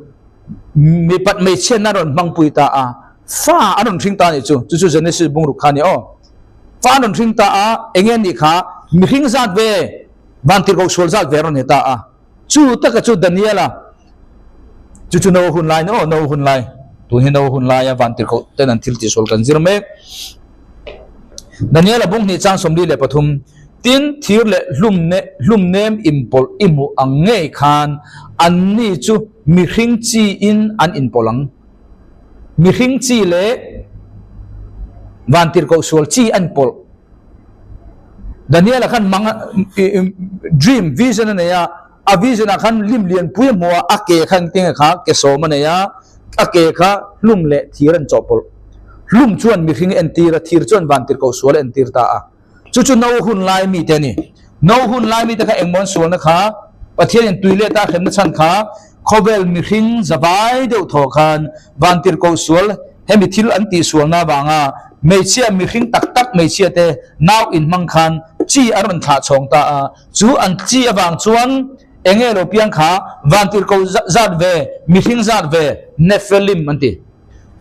mipat hmeichhiatna a rawn hmangpui ta a, fa a rawn hring ta a nih chu, chu chu Genesis bungruk kha a ni aw. Fa an rawn hring ta a, enge an nih kha? Mihring zat ve, vantirhkoh sual zat ve a rawn ni ta a. Chu taka chu Daniela, chu chu Noah hun lai ni aw, Noah hun lai, tun hi Noah hun laia vantirhkoh ten an thil tihsual kan zir mek. Daniela bung hnih chang 43, Tin, thir leh hlum ne hlum nem inpawlh i hmuh ang ngei khan anni chu mihring chi in an inpawlh ang. Mihring chi leh vantirhkoh sual chi an pawlh. Daniela khan mang dream, vision a nei a, a vision ah khan lim lianpui a hmu a, a ke kha engtin nge kha ke sawm a nei a, a ke kha hlum leh thir an chawhpawlh. Hlum chuan mihring a entir a, thir chuan vantirhkoh sual a entir ta a. Chu chu No hun lai mite a ni. No hun lai mite kha engmaw an sualna kha, Pathianin tui leh ta hremna chhan kha khawvel mihring zavai deuh thaw khan vantirhkoh sual hemi thil an tihsualna avanga hmeichhia mihring tak tak hmeichhia te nau inhmang khan chi an rawn thlah chhawng ta a. Chu an chi avang chuan enge lo piang kha vantirhkoh zat ve mihring zat ve Nephilim an ti.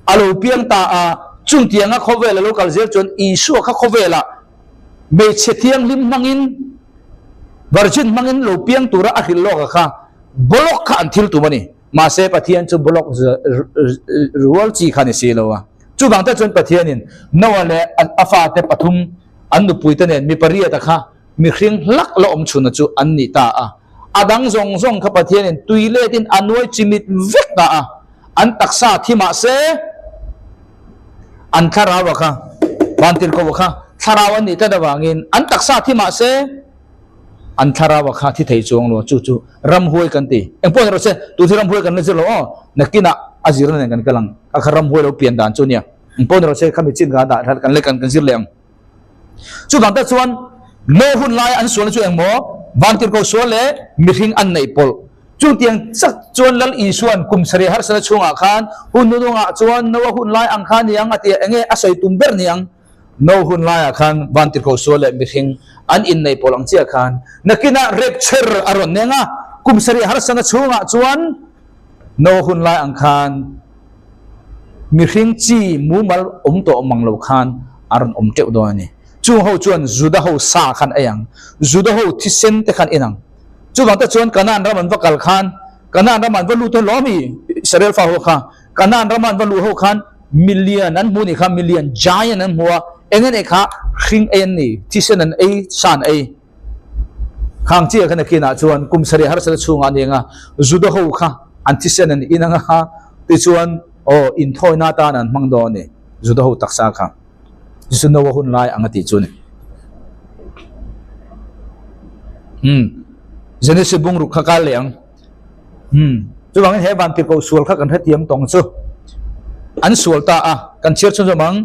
A lo piang ta a, chungtianga khawvel a lo kal zel chuan Isua kha khawvelah hmeichhe thianghlim hmangin, virgin hmangin lo piang tura a hrilh lawk a kha block kha an thil tum a ni. Mahse Pathian chu block rual chi kha ni si lo a. Chuvang te chuan Pathianin Noah leh a fate pathum an nupuite nen mi pariat a kha mihring hlak la awm chhuna chu an ni ta a. A dang zawng zawng kha Pathianin tui letin a nuai chimit vek ta a. An taksa thi mah se an thlarau a kha, vantirhkoh a kha thlarau an nih tlat avangin an taksa thi mah se an thlarau a kha thi thei chuang lo, chu chu ramhuai kan ti. Engpawh ni rawh se, tun hi ramhuai kan la zir lo aw, nakinah a zirna nen kan kal ang, a kha ramhuai lo pian dan chu nia. Engpawh ni rawh se, khami chin kan dah kan la kan zir leh ang. Chuvang tak chuan Noa hun laia an sualna chu engmaw? Vantirhkoh sual leh mihring an neih pawlh. Chutiang chak chuan Lal Isua'n kum sarih harsatna chhungah khan hun nunungah chuan Noa hun lai ang kha niang a ti a, enge a sawi tum ber niang? Noa hun laiah khan vantirhkoh sual leh mihring an inneih pawlh ang chiah khan nakinah rapture a rawn neng a, kum sarih harsatna chhungah chuan Noa hun lai ang khan Mihring chi mumal awm tawh mang lo khan a rawn awm teuh dawn a ni. Chung ho chuan Juda ho sa khan ei ang, Juda ho thisen te khan en ang. Chuvang te chuan Kanaan ram an va kal khan, Kanaan ram an va lut ho lawm i Israel fa ho kha, Kanaan ram an va luh ho khan milian an hmu nih kha, milian, giant an hmu a, eng an ei kha hring ei an ni, thisen an ei, sa an ei. Khang chiah khan a kinah chuan kum sarih harsatna chhungah a ni ang a, Juda ho kha an thisen an in ang a, tichuan aw inthawina atan an hmang dawn a ni, Juda ho taksa kha. Chu Noah hun lai ang a tih chu a ni. Hmm. Genesis bungruk kha kal leh ang. Hmm. Chuvangin he vantirhkoh sual kha kan hrethiam tawng chu an sual ta a, kan chhiar chhunzawm ang.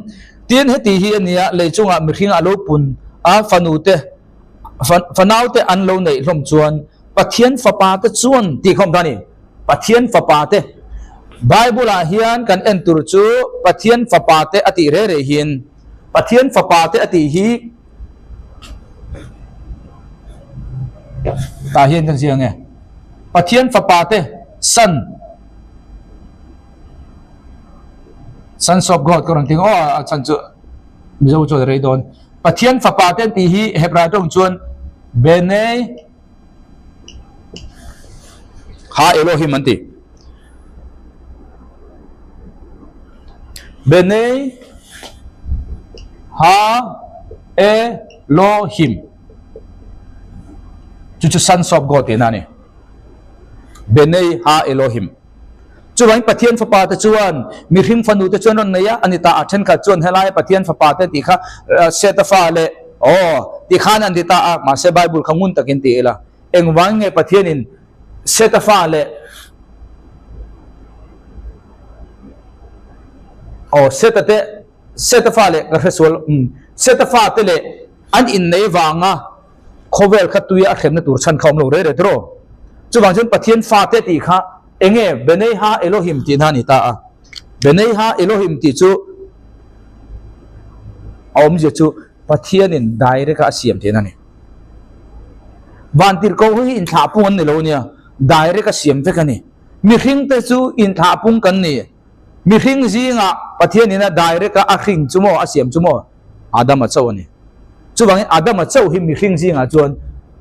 Tin, heti hi a nia, lei chungah mihring a lo pun a, fanute, fanaute an lo neih hlawm chuan Pathian fapate chuan tih khawm ta a ni. Pathian fapate. Bible-ah hian kan en tur chu Pathian fapate a tih reh reh hian Pathian fapate a tih hi Tah hian kan ziak nge? Pathian fapa te son Sons of God ka rawn ti aw a chhan chu Mizo chuan a rei dawn. Pathian fapa te an tih hi Hebrai tawng chuan Benei Ha Elohim an ti. Benei Ha Elohim. Chu chu Sons of God tihna a ni. Benei Ha Elohim. Chuvangin Pathian fapa te chuan mihring fanu te chuan rawn nei a, a ni ta a. Thenkhat chuan helaia Pathian fapa te tih kha Seta fa leh aw ti khan an ti ta a, mahse Bible kha ngun takin ti ila. Engvangin nge Pathianin Seta fa leh aw Seta te Seta fa leh ka hresual umm Seta fa te leh an innei vanga khawvel kha tuia a hremna tur chhan kha awm lo rei rei tiraw? Chuvang chuan Pathian fate tih kha enge Benei Ha Elohim tih na a ni ta a. Benei Ha Elohim tih chu a awmzia chu Pathianin direct a a siam tihna a ni. Vantirhkoh hi inthlahpung an ni lo nia, direct a siam vek a ni. Mihringte chu inthlahpung kan ni. Mihring zingah Pathianin a direct a a hring chu maw, a siam chu maw? Adama chauh a ni. Chuvangin Adama chauh hi mihring zingah chuan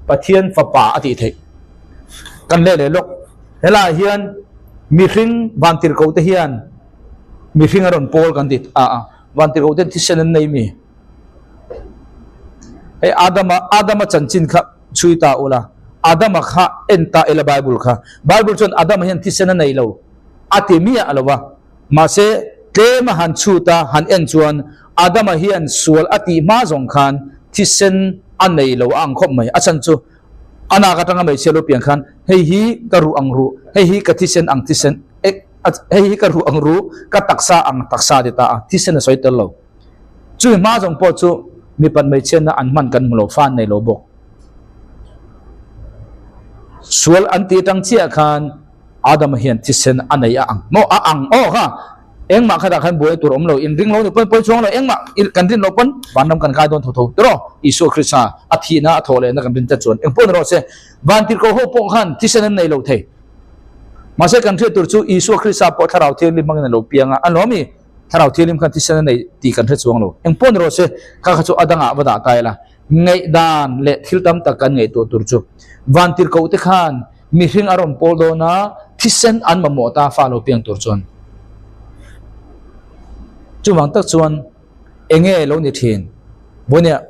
Pathian fapa a tih theih. Kan leh leh lawk. Helaiah hian mihring vantirhkoh te hian mihring a rawn pawl kan ti a a, vantirhkoh ten thisen an nei mi? Hei Adama Adama chanchin kha chhui ta ula, Adama kha en ta ila Bible kha. Bible chuan Adama hian thisen a nei lo a ti miah lo va. Mahse, tlem a han chhut a han en chuan Adama hian sual a tih hma zawng khan thisen a nei lo a ang khawp mai. A chhan chu a nak atanga hmeichhia lo pian khan hei hi ka ruh ang ruh, hei hi ka thisen ang thisen, hei hi ka ruh ang ruh, ka taksa ang taksa ti ta a, thisen a sawi tel lo. Chumi hma zawng pawh chu mipat hmeichhiatna an hman kan hmu lo, fa an nei lo bawk. Sual an tih atang chiah khan Adama hian thisen a nei a ang maw? A ang aw kha. Engmah khatah khan buai tur awm lo, inring lo ni pawn pawi chuang lo, engmah kan rin loh pawn vanram kan kai dawn tho tho tiraw? Isua Krista a thihna a thawh lehna kan rin te chuan eng pawh ni rawh se, vantirhkoh ho pawh khan thisen an nei lo thei. Mahse kan hriat tur chu Isua Krista pawh Thlarau Thianghlim hmangin a lo piang a, a lawm i, Thlarau Thianghlim khan thisen a nei tih kan hre chuang lo. Eng pawh ni rawh se, kha kha chu a dangah va dah ta ila, ngaihdan leh thil tam tak kan ngaihtuah tur chu vantirhkoh te khan Mihring a rawn pawl dawn a, thisen an mamawh ta fa lo piang tur chuan. Chuvang tak chuan enge lo ni thin? Vawinia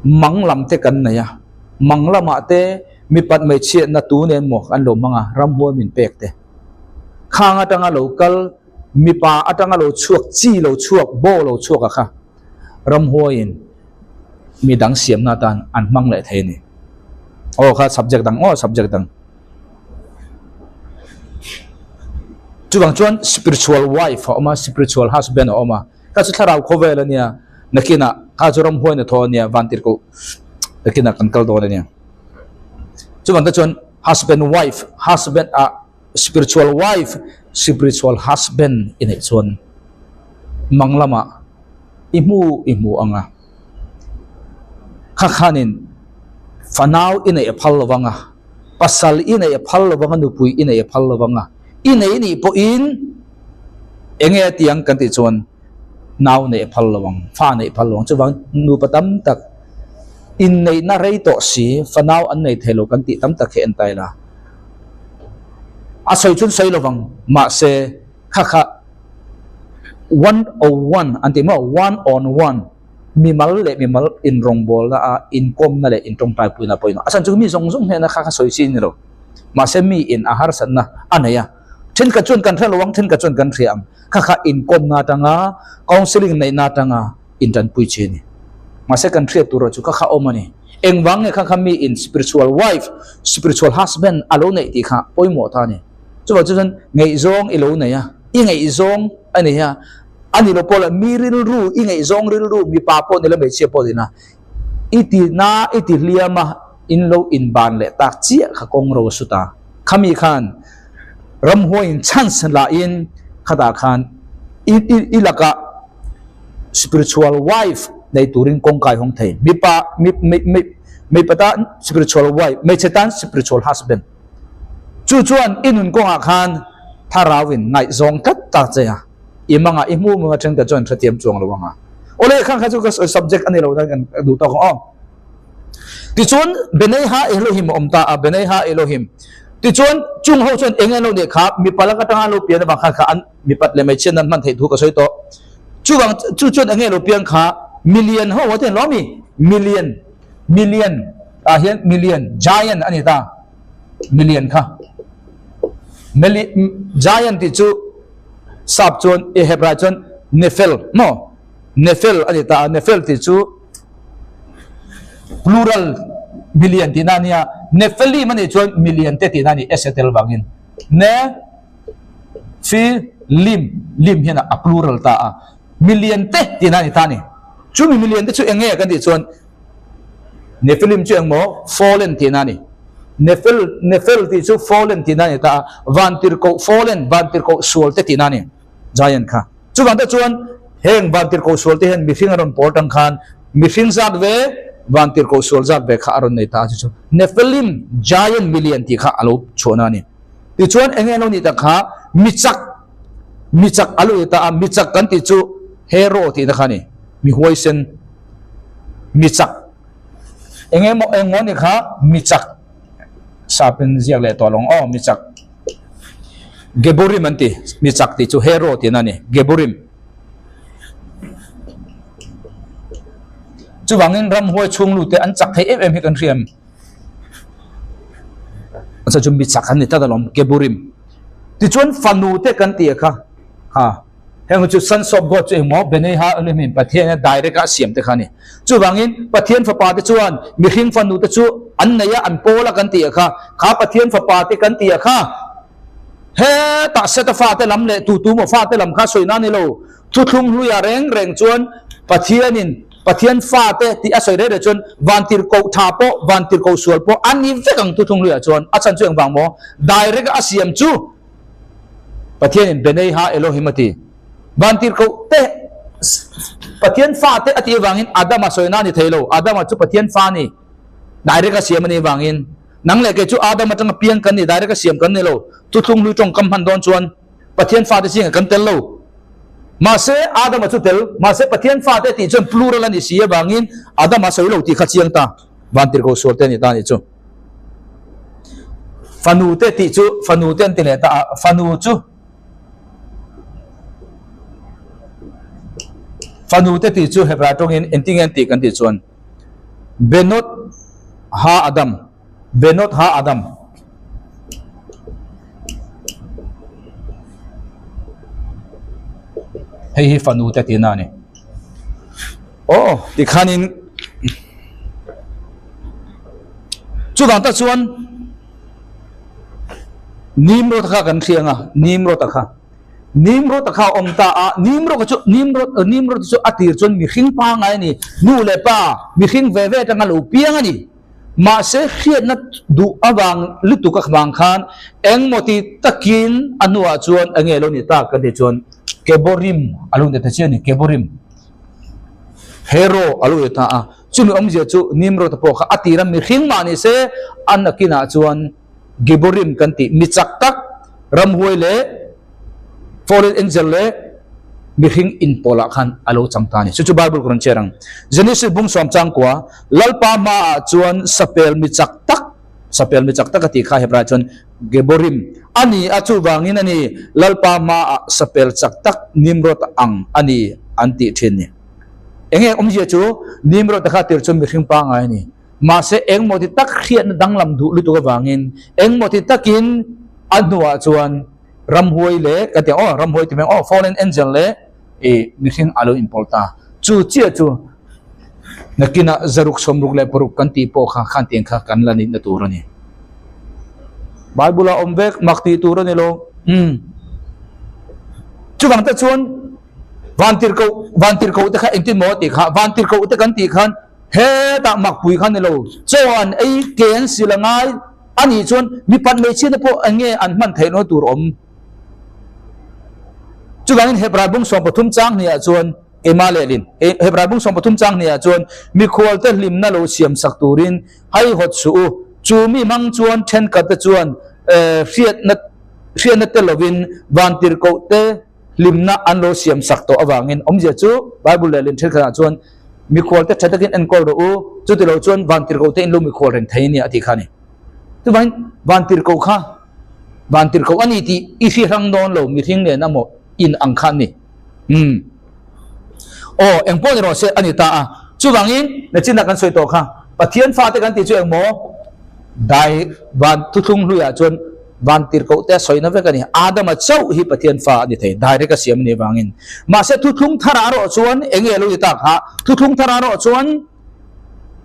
mang lam te kan nei a, mang lamah te mipat hmeichhiatna tu nen maw kan lo hmang a, ramhuai min pek te. Khang atanga lo kal, mipa atanga lo chhuak, chi lo chhuak, baw lo chhuak a kha ramhuaiin mi dang siamna atan an hmang leh thei a ni. Aw kha subject dang aw subject dang. Chuvang chuan spiritual wife a awm a, spiritual husband a awm a. Kha chu thlarau khawvel a nia, nakinah kha chu ramhuai na thaw a nia, vantirhkoh nakinah kan kal dawn a nia. Chuvang te chuan husband wife, husband ah spiritual wife, spiritual husband i neih chuan mang lamah i hmu i hmu ang a. Kha khanin fanau i neih a phal lo vang a, pasal i neih a phal lo vang a, nupui i neih a phal lo vang a, i nei nih pawhin eng nge tiang kan tih chuan nau neih a phal lo vang, fa neih a phal lo vang. Chuvang nupa tam tak inneihna rei tawh si fanau an nei thei lo kan tih tam tak hi en ta ila. A sawi chuan sawi lo vang, mahse kha kha one o one an tih maw, one on one, mimal leh mimal inrawngbawlna a inkawmna leh intawngtaipuina pawhin a chhan chu mi zawng zawng hnena kha kha sawi chi a ni lo. Mahse mi in a harsatna a nei a, thenkhat chuan kan hre lo ang, thenkhat chuan kan hria ang, kha kha inkawmna atanga counselling neihna atanga intanpui chi a ni. Mahse kan hriat tur chu kha kha awm a ni. Engvang nge kha kha mi in spiritual wife, spiritual husband a lo neih tih kha pawimawh ta a ni. Chuvang chu chuan ngaihzawng i lo nei a, i ngaihzawng a ni a, a ni lo pawh la mi rilru, i ngaihzawng rilru mipa pawh ni la hmeichhia pawh ni la, i ti na, i ti hliam a, in lo inban leh tak chiah kha kawng ro a su ta. Khami khan ramhuaiin chance la in khatah khan i i i lakah spiritual wife nei turin kawngka i hawng thei. Mipa mi mi mi mipa tan spiritual wife, hmeichhe tan spiritual husband. Chu chuan i nun kawngah khan thlarauin ngaihzawng tlat ta che a, i mangah i hmu manga thenkhat chuan hrethiam chuang lo anga. Awle khan kha chu ka subject a ni lo nan kan duh tawk ang aw. Tichuan Benaiha Elohim a awm ta a, Benaiha Elohim. Tichuan chung ho chuan eng eng lo nih kha mipa lak atanga lo pian avang khan kha an mipat leh hmeichhia nan hman theih thu ka sawi tawh. Chuvang chu chuan eng nge lo piang kha million ho a ti lo mi million million tah hian million giant a ni ta million kha meli giant tih chu sap chuan e hebrai chuan nefel maw nefel a ni ta a nefel tih chu plural million tihna a nia nefelim a nih chuan million te tihna a ni s a tel vangin ne fi lim lim hian a plural ta a million te tihna a ni ta a ni chumi million te chu eng nge kan tih chuan Nephilim chu engmaw? Fallen tihna a ni. Nephil, Nephil tih chu fallen tihna a ni ta a, vantirhkoh fallen, vantirhkoh sual te tihna a ni, giant kha. Chuvang te chuan heng vantirhkoh sual te hian mihring a rawn pawl tang khan mihring zat ve, vantirhkoh sual zat ve kha a rawn nei ta a, chu chu Nephilim, giant, milian tih kha a lo chhuahna a ni. Tichuan enge a lo nih tak kha michak, michak a lo ni ta a, michak kan tih chu hero tihna kha a ni, mi huaisen. Mi chak. Eng emaw eng maw ni kha mi chak sapin ziak leh tawh lawng aw mi chak. Geburim an ti mi chak tih chu hero tihna a ni Geburim. Chuvangin ramhuai chhung lute an chak thei em em hi kan hria em? Chu chu mi chak an ni tlat alawm Geburim. Tichuan fanu te kan tih kha ha. Heng chu Sons of God chu engmaw Benei Ha Elohim Pathian a direct a siam te kha a ni. Chuvangin Pathian fapa te chuan mihring fanu te chu an nei a, an pawl a kan tih a kha. Kha Pathian fapa te kan tih a kha hetah Seta fate lam leh tu tu maw fate lam kha sawi na ni lo. Thuthlung hluia reng reng chuan Pathianin Pathian fate tih a sawi reng reng chuan vantirhkoh tha pawh vantirhkoh sual pawh a ni vek ang thuthlung hluiah chuan. A chhan chu engvang maw? Direct a siam chu Pathianin Benei Ha Elohim a ti. Vantirhkoh te Pathian fa te a tih avangin Adama sawina a ni thei lo. Adama chu Pathian fa a ni. Direct a siam a nih avangin nang leh kei chu Adam atanga piang kan ni, direct a siam kan ni lo. Thuthlung hlui tawngkam hman dawn chuan Pathian fa te zingah kan tel lo. Mahse Adama chu tel, mahse Pathian fa te tih chuan plural a ni si avangin Adama sawi lo tih kha chiang ta. Vantirhkoh sual te a ni ta a nih chu. Fanu te tih chu fanu te an ti leh ta a, fanu chu fanu te tih chu Hebrai tawngin engtin nge an tih kan tih chuan Benot ha Adam, Benot ha Adam. Hei hi fanu te tihna a ni. Aw tikhanin chuvang tak chuan Nimrod kha kan hriang a, Nimrod a kha. Nimrod a kha a awm ta a, Nimrod a chu Nimrod Nimrod chu a tir chuan mihring pangngai a ni, nu leh pa mihring ve ve atanga lo piang a ni. Mahse hriatna duh avang lutuk a vang khan engmaw ti takin a hnuah chuan enge lo ni tak kan tih chuan Keborim a lo ni ta chiah a ni, Keborim. Hero a lo ni ta a, chumi awmzia chu Nimrod pawh kha a tira mihring mah ni se a nakinah chuan Giborim kan tih mi chak tak ramhuai leh fallen angel leh mihring inpawlah khan a lo chang ta a ni. Chu chu Bible ka rawn share ang. Genesis bung sawm changkua Lalpa hmaah chuan sapel mi chak tak sapel mi chak tak a tih kha Hebrai chuan Geborim a ni a, chuvangin a ni Lalpa hmaah sapel chak tak Nimrod ang a ni an tih thin ni. Enge awmzia chu Nimrod a kha tir chu mihring pangngai a ni. Mahse engmaw ti tak hriatna danglam duh lutuk avangin engmaw ti takin a hnuah chuan ramhuai leh ka ti ang aw ramhuai ti mai ang aw fallen angel leh ih mihring a lo inpawl ta. Chu chiah chu nakinah zaruk sawmruk leh paruk kan tih pawh kha khan tiang kha kan la nihna tur a ni. Bible ah awm vek mak tih tur a ni lo. Umm. Chuvang te chuan vantirhkoh vantirhkoh te kha engtin maw tih kha vantirhkoh te kan tih khan hetah makpui kha ni lo chaw an ei ke an sil a ngai a nih chuan mipat hmeichhia te pawh eng nge an hman theih loh tur awm. Chuvangin Hebrai bung 13 chang hniah chuan keimah lehlin Hebrai bung 13 chang hniah chuan mikhualte hlimna lo siam sak turin haihawt suh u. Chu mi hmang chuan thenkhat te chuan hriatna hriatna te lovin vantirhkoh te hlimna an lo siam sak tawh avangin awmzia chu Bible lehlin thenkhatah chuan mikhualte tha takin enkawl rawh u, chutilo chuan vantirhkoh te in lo mikhual reng thei a ni a tih kha a ni. Chuvangin vantirhkoh kha vantirhkoh a ni tih i hri hrang dawn lo mihring nen a maw in ang kha an ni. Umm. Aw, eng pawh ni rawh se a ni ta a. Chuvangin nachinah kan sawi tawh kha Pathian fate kan tih chu eng maw? Dai van thuthlung hluiah chuan vantirhkoh te a sawina vek a ni. Adama chauh hi Pathian fa a ni thei, direct a siam a nih avangin. Mahse thuthlung tharah erawh chuan eng nge lo ni tak kha? Thuthlung tharah erawh chuan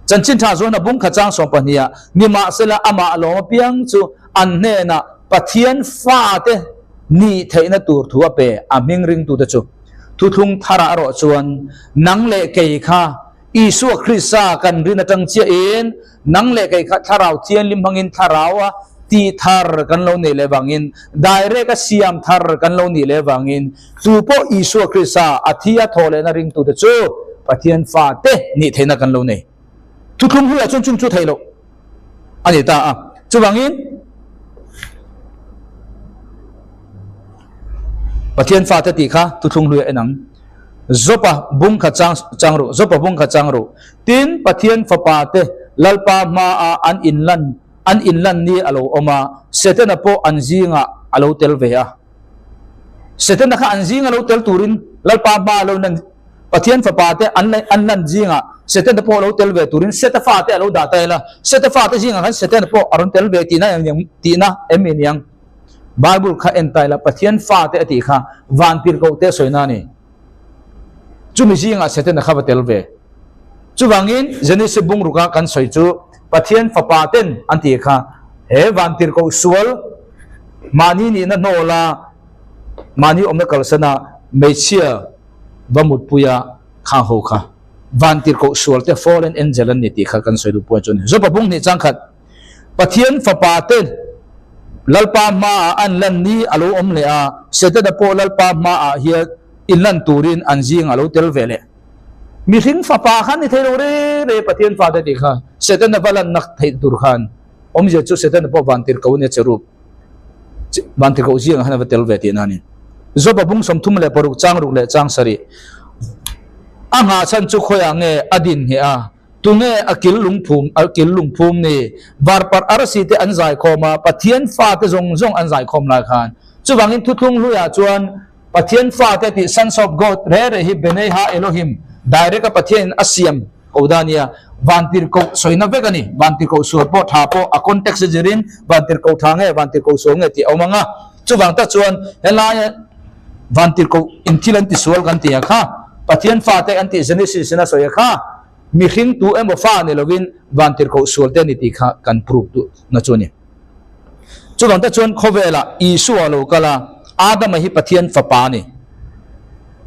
chanchin tha chuan a bung khat chang 12 ah nimahsela amah lawm apiang chu an hnenah Pathian fate nih theihna tur thu a pe, a hming ringtute chu. Thuthlung tharah erawh chuan nang leh kei kha Isua Krista kan rin atang chiahin nang leh kei kha thlarau thianghlim hmangin thlarau a tih thar kan lo neih leh vangin, direct a siam thar kan lo nih leh vangin chu pawh Isua Krista a thi a thawh lehna ringtute chu Pathian fate nih theihna kan lo nei. Thuthlung hluiah chuan chung chu theih loh a ni ta a. Chuvangin Pathian fate tih kha thuthlung hluiah en ang. Jopa bung kha chang chang ru, Jopa bung kha chang ru. Tin, Pathian fapa te Lalpa hmaah an inlan an inlan ni a lo awm a, Setana pawh an zingah a lo tel ve a. Setana kha an zinga lo tel turin Lalpa hma lo nan Pathian fapa te an an lan zingah Setana pawh lo tel ve turin Seta fa te a lo dah ta ila, Seta fa te zingah khan Setana pawh a rawn tel ve tihna em niang tihna em ni niang? Bible kha en ta ila Pathian fa te a tih kha van tirhkoh te a sawina a ni. Chumi zingah Setana kha va tel ve. Chuvangin Genesis bungruka kan sawi chu Pathian fapa ten an tih kha he van tirhkoh sual Mahni nihna hnawla mahni awmna kalsana hmeichhia va mutpuia khang ho kha vantirhkoh sualte fallen angel an ni tih kha kan sawi duh pawh chu a ni. Jopa bung hnih chang khat Pathian fapa te Lalpa hmaah an lan ni a lo awm leh a, Setana pawh Lalpa hmaah hian inlan turin an zing a lo tel ve leh. Mihring fapa khan ni thei lo re re Pathian fate tih kha Setana va lanna theih tur khan Awmzia chu Setana pawh vantirhkoh a nia cherub vantirhkoh ziangah khan a va tel ve tihna a ni. Job-a bung 36 chang ruk leh chang sarih a nghah chhan chu khawiah nge a din ngheh a, tunge a kil lungphum a kil lungphum ni? Varparh arsi te an zaikhawm a, Pathian fate zawng zawng an zaikhawm lai khan. Chuvangin thuthlung hluiah chuan Pathian fate tih Sons of God re re hi Benei Ha Elohim direct a Pathianin a siam ko da nia. Vantirhkoh sawina vek a ni. Vantirhkoh sual pawh tha pawh a context a zirin vantirhkoh tha nge vantirhkoh sual nge tih a awm ang a. Chuvang tak chuan helaia vantirhkoh in thil an ti sual kan ti a kha Pathian fate an tih Genesis in a sawi a kha mihring tu emaw fa ni lovin vantirhkoh sual te a ni tih kha kan prove duh na chu a ni. Chuvang te chuan khawvelah Isua lo kal a, Adama hi Pathian fapa a ni.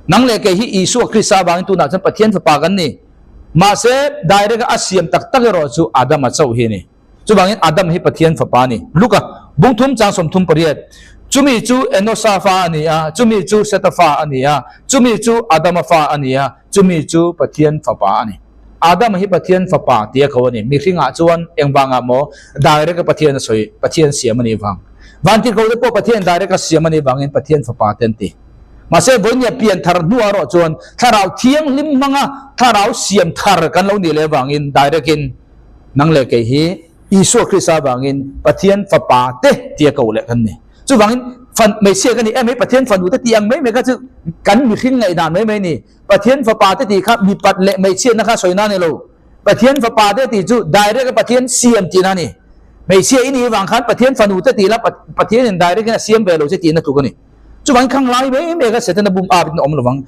Nang leh kei hi Isua Krista avangin tunah chuan Pathian fapa kan ni. Mahse, direct a a siam tak tak erawh chu Adama chauh hi a ni. Chuvangin Adam hi Pathian fapa a ni. Luka, bung thum chang 38, Chumi chu Enosa fa a ni a, chumi chu Seta fa a ni a, chumi chu Adama fa a ni a, chumi chu Pathian fapa a ni. Adama hi Pathian fapa tia ko a ni. Mihringah chuan engvangah maw direct a Pathian a sawi, Pathian siam a nih vang. Vantirhkoh te pawh Pathian direct a siam a nih vangin Pathian fapa te an ti. Mahse vawinia pian thar hnuah erawh chuan thlarau thianghlim hmanga thlarau siam thar kan lo nih leh vangin direct in nang leh kei hi Isua Krista vangin Pathian fapa te tia ko leh kan ni. Chuvangin fan hmeichhia ka ni em hei Pathian fanu te tih ang mai mai kha chu kan mihring ngaihdan mai mai a ni. Pathian fapa te tih kha mipat leh hmeichhiatna kha sawi na a ni lo. Pathian fapa te tih chu direct a Pathian siam tihna a ni. Hmeichhia i nih vang khan Pathian fanu te tih la Pathian in direct in a siam ve lo che tihna tluk a ni. Chuvangin khang lai mai mai kha Setana bum ap in a awm lovang.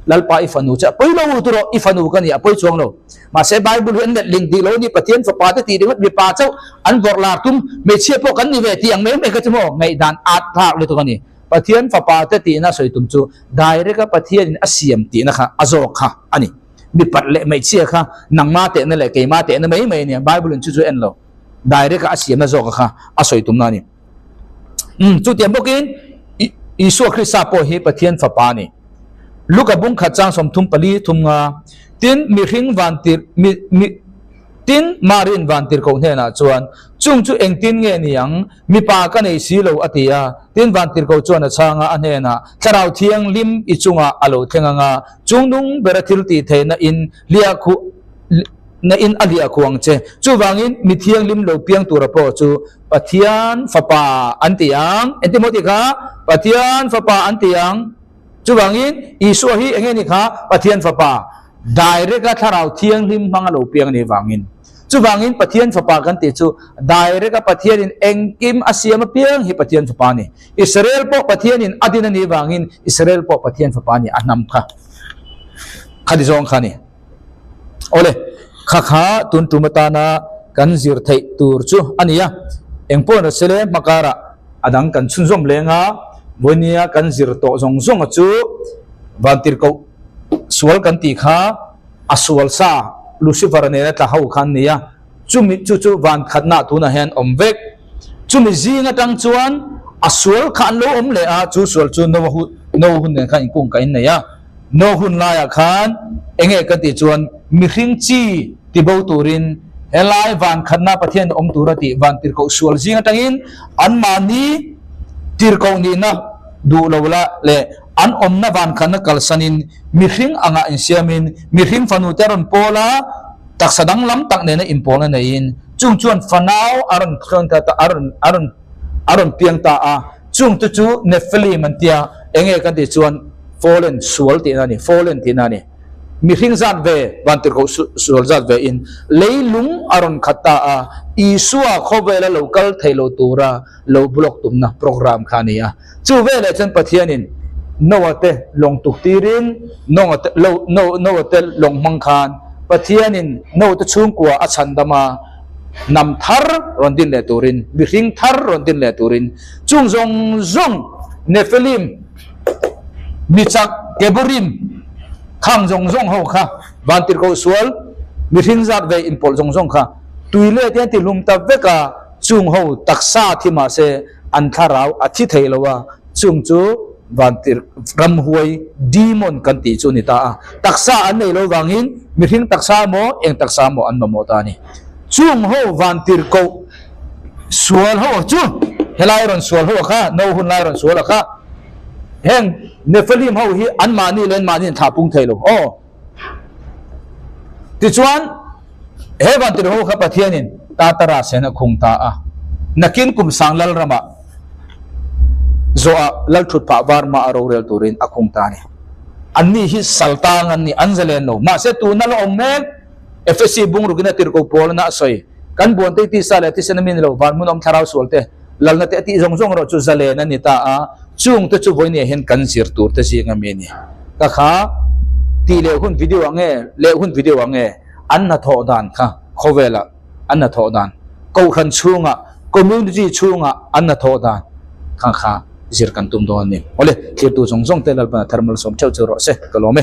Lalpa i fanu che a pawi lo tur aw, i fanu ka ni a pawi chuang lo. Mahse Bible hi an let ling tih lo a ni, Pathian fapa te tih ringawt mipa chauh an vawrh lar tum hmeichhia pawh kan ni ve tih ang mai mai kha chu maw ngaihdan at thlak lutuk a ni. Pathian fapa te tihna sawi tum chu direct a Pathianin a siam tihna kha a zawk kha a ni. Mipat leh hmeichhia kha nangma tehna leh keima tehna mai mai a nia, Bible in chu chu en lo. Direct a a siamna zawk kha a sawi tumna a ni. Umm chutiang bawkin Isua Krista pawh hi Pathian fapa a ni. Luka bung khat chang 34 thum nga tin mihring vantir mi mi tin Marin vantirhkoh hnenah chuan chung chu engtin nge ni ang? Mipa ka nei si lo, a ti a. Tin, Vantirhkoh chuan a chhang a, a hnenah, Thlarau Thianghlim i chungah a lo thleng ang a, chungnung bera thil tih theihna in hliah khuh na in a hliah khuh ang che. Chuvangin, mi thianghlim lo piang tura pawh chu Pathian Fapa an ti ang. Engtin maw tih kha? Pathian Fapa an ti ang. Chuvangin, Isua hi eng nge ni kha? Pathian Fapa. Direct a Thlarau Thianghlim hmang a lo piang a nih vangin. Chuvangin Pathian Fapa kan tih chu direct a Pathianin engkim a siam apiang hi Pathian Fapa a ni. Israel pawh Pathianin a din a nih vangin Israel pawh Pathian Fapa a ni, a hnam kha khati zawng kha a ni. Awle, kha kha tun tum atana kan zir theih tur chu a ni a. Engpawh na sele hmakarah a dang kan chhunzawm leng a, vawinia kan zir tawh zawng zawnga chu vantirhkoh sual kan tih kha a sual sa Lucifer nena tla ho kha an ni a, chumi chu chu van khatna tunah hian awm vek. Chumi zing atang chuan a sual kha an lo awm leh a, chu sual chu Noah hun Noah hun nen khan inkung ka innei a. Noah hun laiah khan enge ka tih chuan mihring chi tibo turin helai van khatna Pathian awm tura tih van tirhkoh sual zing atangin anmahni tirhkoh nihna. duh lo la leh an awmna vankhanna kalsanin mihring anga insiamin mihring fanute a rawn pawl a, taksa danglam tak nena inpawlna neiin chung chuan fanau a rawn thleng ta a rawn a rawn a rawn piang ta a, chungte chu Nephilim an tia, enge kan tih chuan fallen sual tihna a ni, fallen tihna a ni. Mihring zat ve, vantirhkoh sual zat ve in leilung a rawn khat ta a, Isua khawvela lo kal thei lo tura lo block tumna program kha a ni a. Chu veleh chuan Pathianin Noah te lawng tuk tirin Noah te lo Noah te lawng hmang khan Pathianin Noah te chhungkua a chhandam a, hnam thar rawn din leh turin, mihring thar rawn din leh turin chung zawng zawng Nephilim, Michak Keburim khang zawng zawng ho kha vantirhkoh sual mihring zat ve inpawlh zawng zawng kha tui let hian ti hlum ta vek a, chung ho taksa thi mah se an thlarau a thi thei lo a, chung chu vantir ramhuai demon kan tih chu a ni ta a, taksa an nei lo vangin mihring taksa maw eng taksa maw an mamawh ta a ni. Chung ho vantirhkoh sual ho chu helai rawn sual ho kha no hun lai rawn sual a kha heng Nephilim ho hi an mahni leh an mahni an thlah pung thei lo aw tichuan he vantir ho kha Pathianin Tartarus hian a khung ta a nakin kum sang lal ramah zawhah lal thut phah var mah a rorel turin a khung ta a ni anni hi saltang an ni an zalen lo mahse tuna la awm mek Efesi bungruk in a tirhkoh pawl na a sawi. Kan buan te tisa leh thisen a mi ni lo, van hmun awm thlarau sual te, lalna te a tih zawng zawng erawh chu zalen a ni ta a, chung te chu vawinia hian kan zir tur te zing a mi a ni. Ka kha tih leh hun video ah nge leh hun video ah nge an hnathawh dan kha khawvelah an hnathawh dan, kohhran chhungah, community chhungah an hnathawh dan kha kha zir kan tum dawn a ni. Awle, thlirtu zawng zawng te Lalpana thar malsawm theuh chu rawh se, ka lawm e.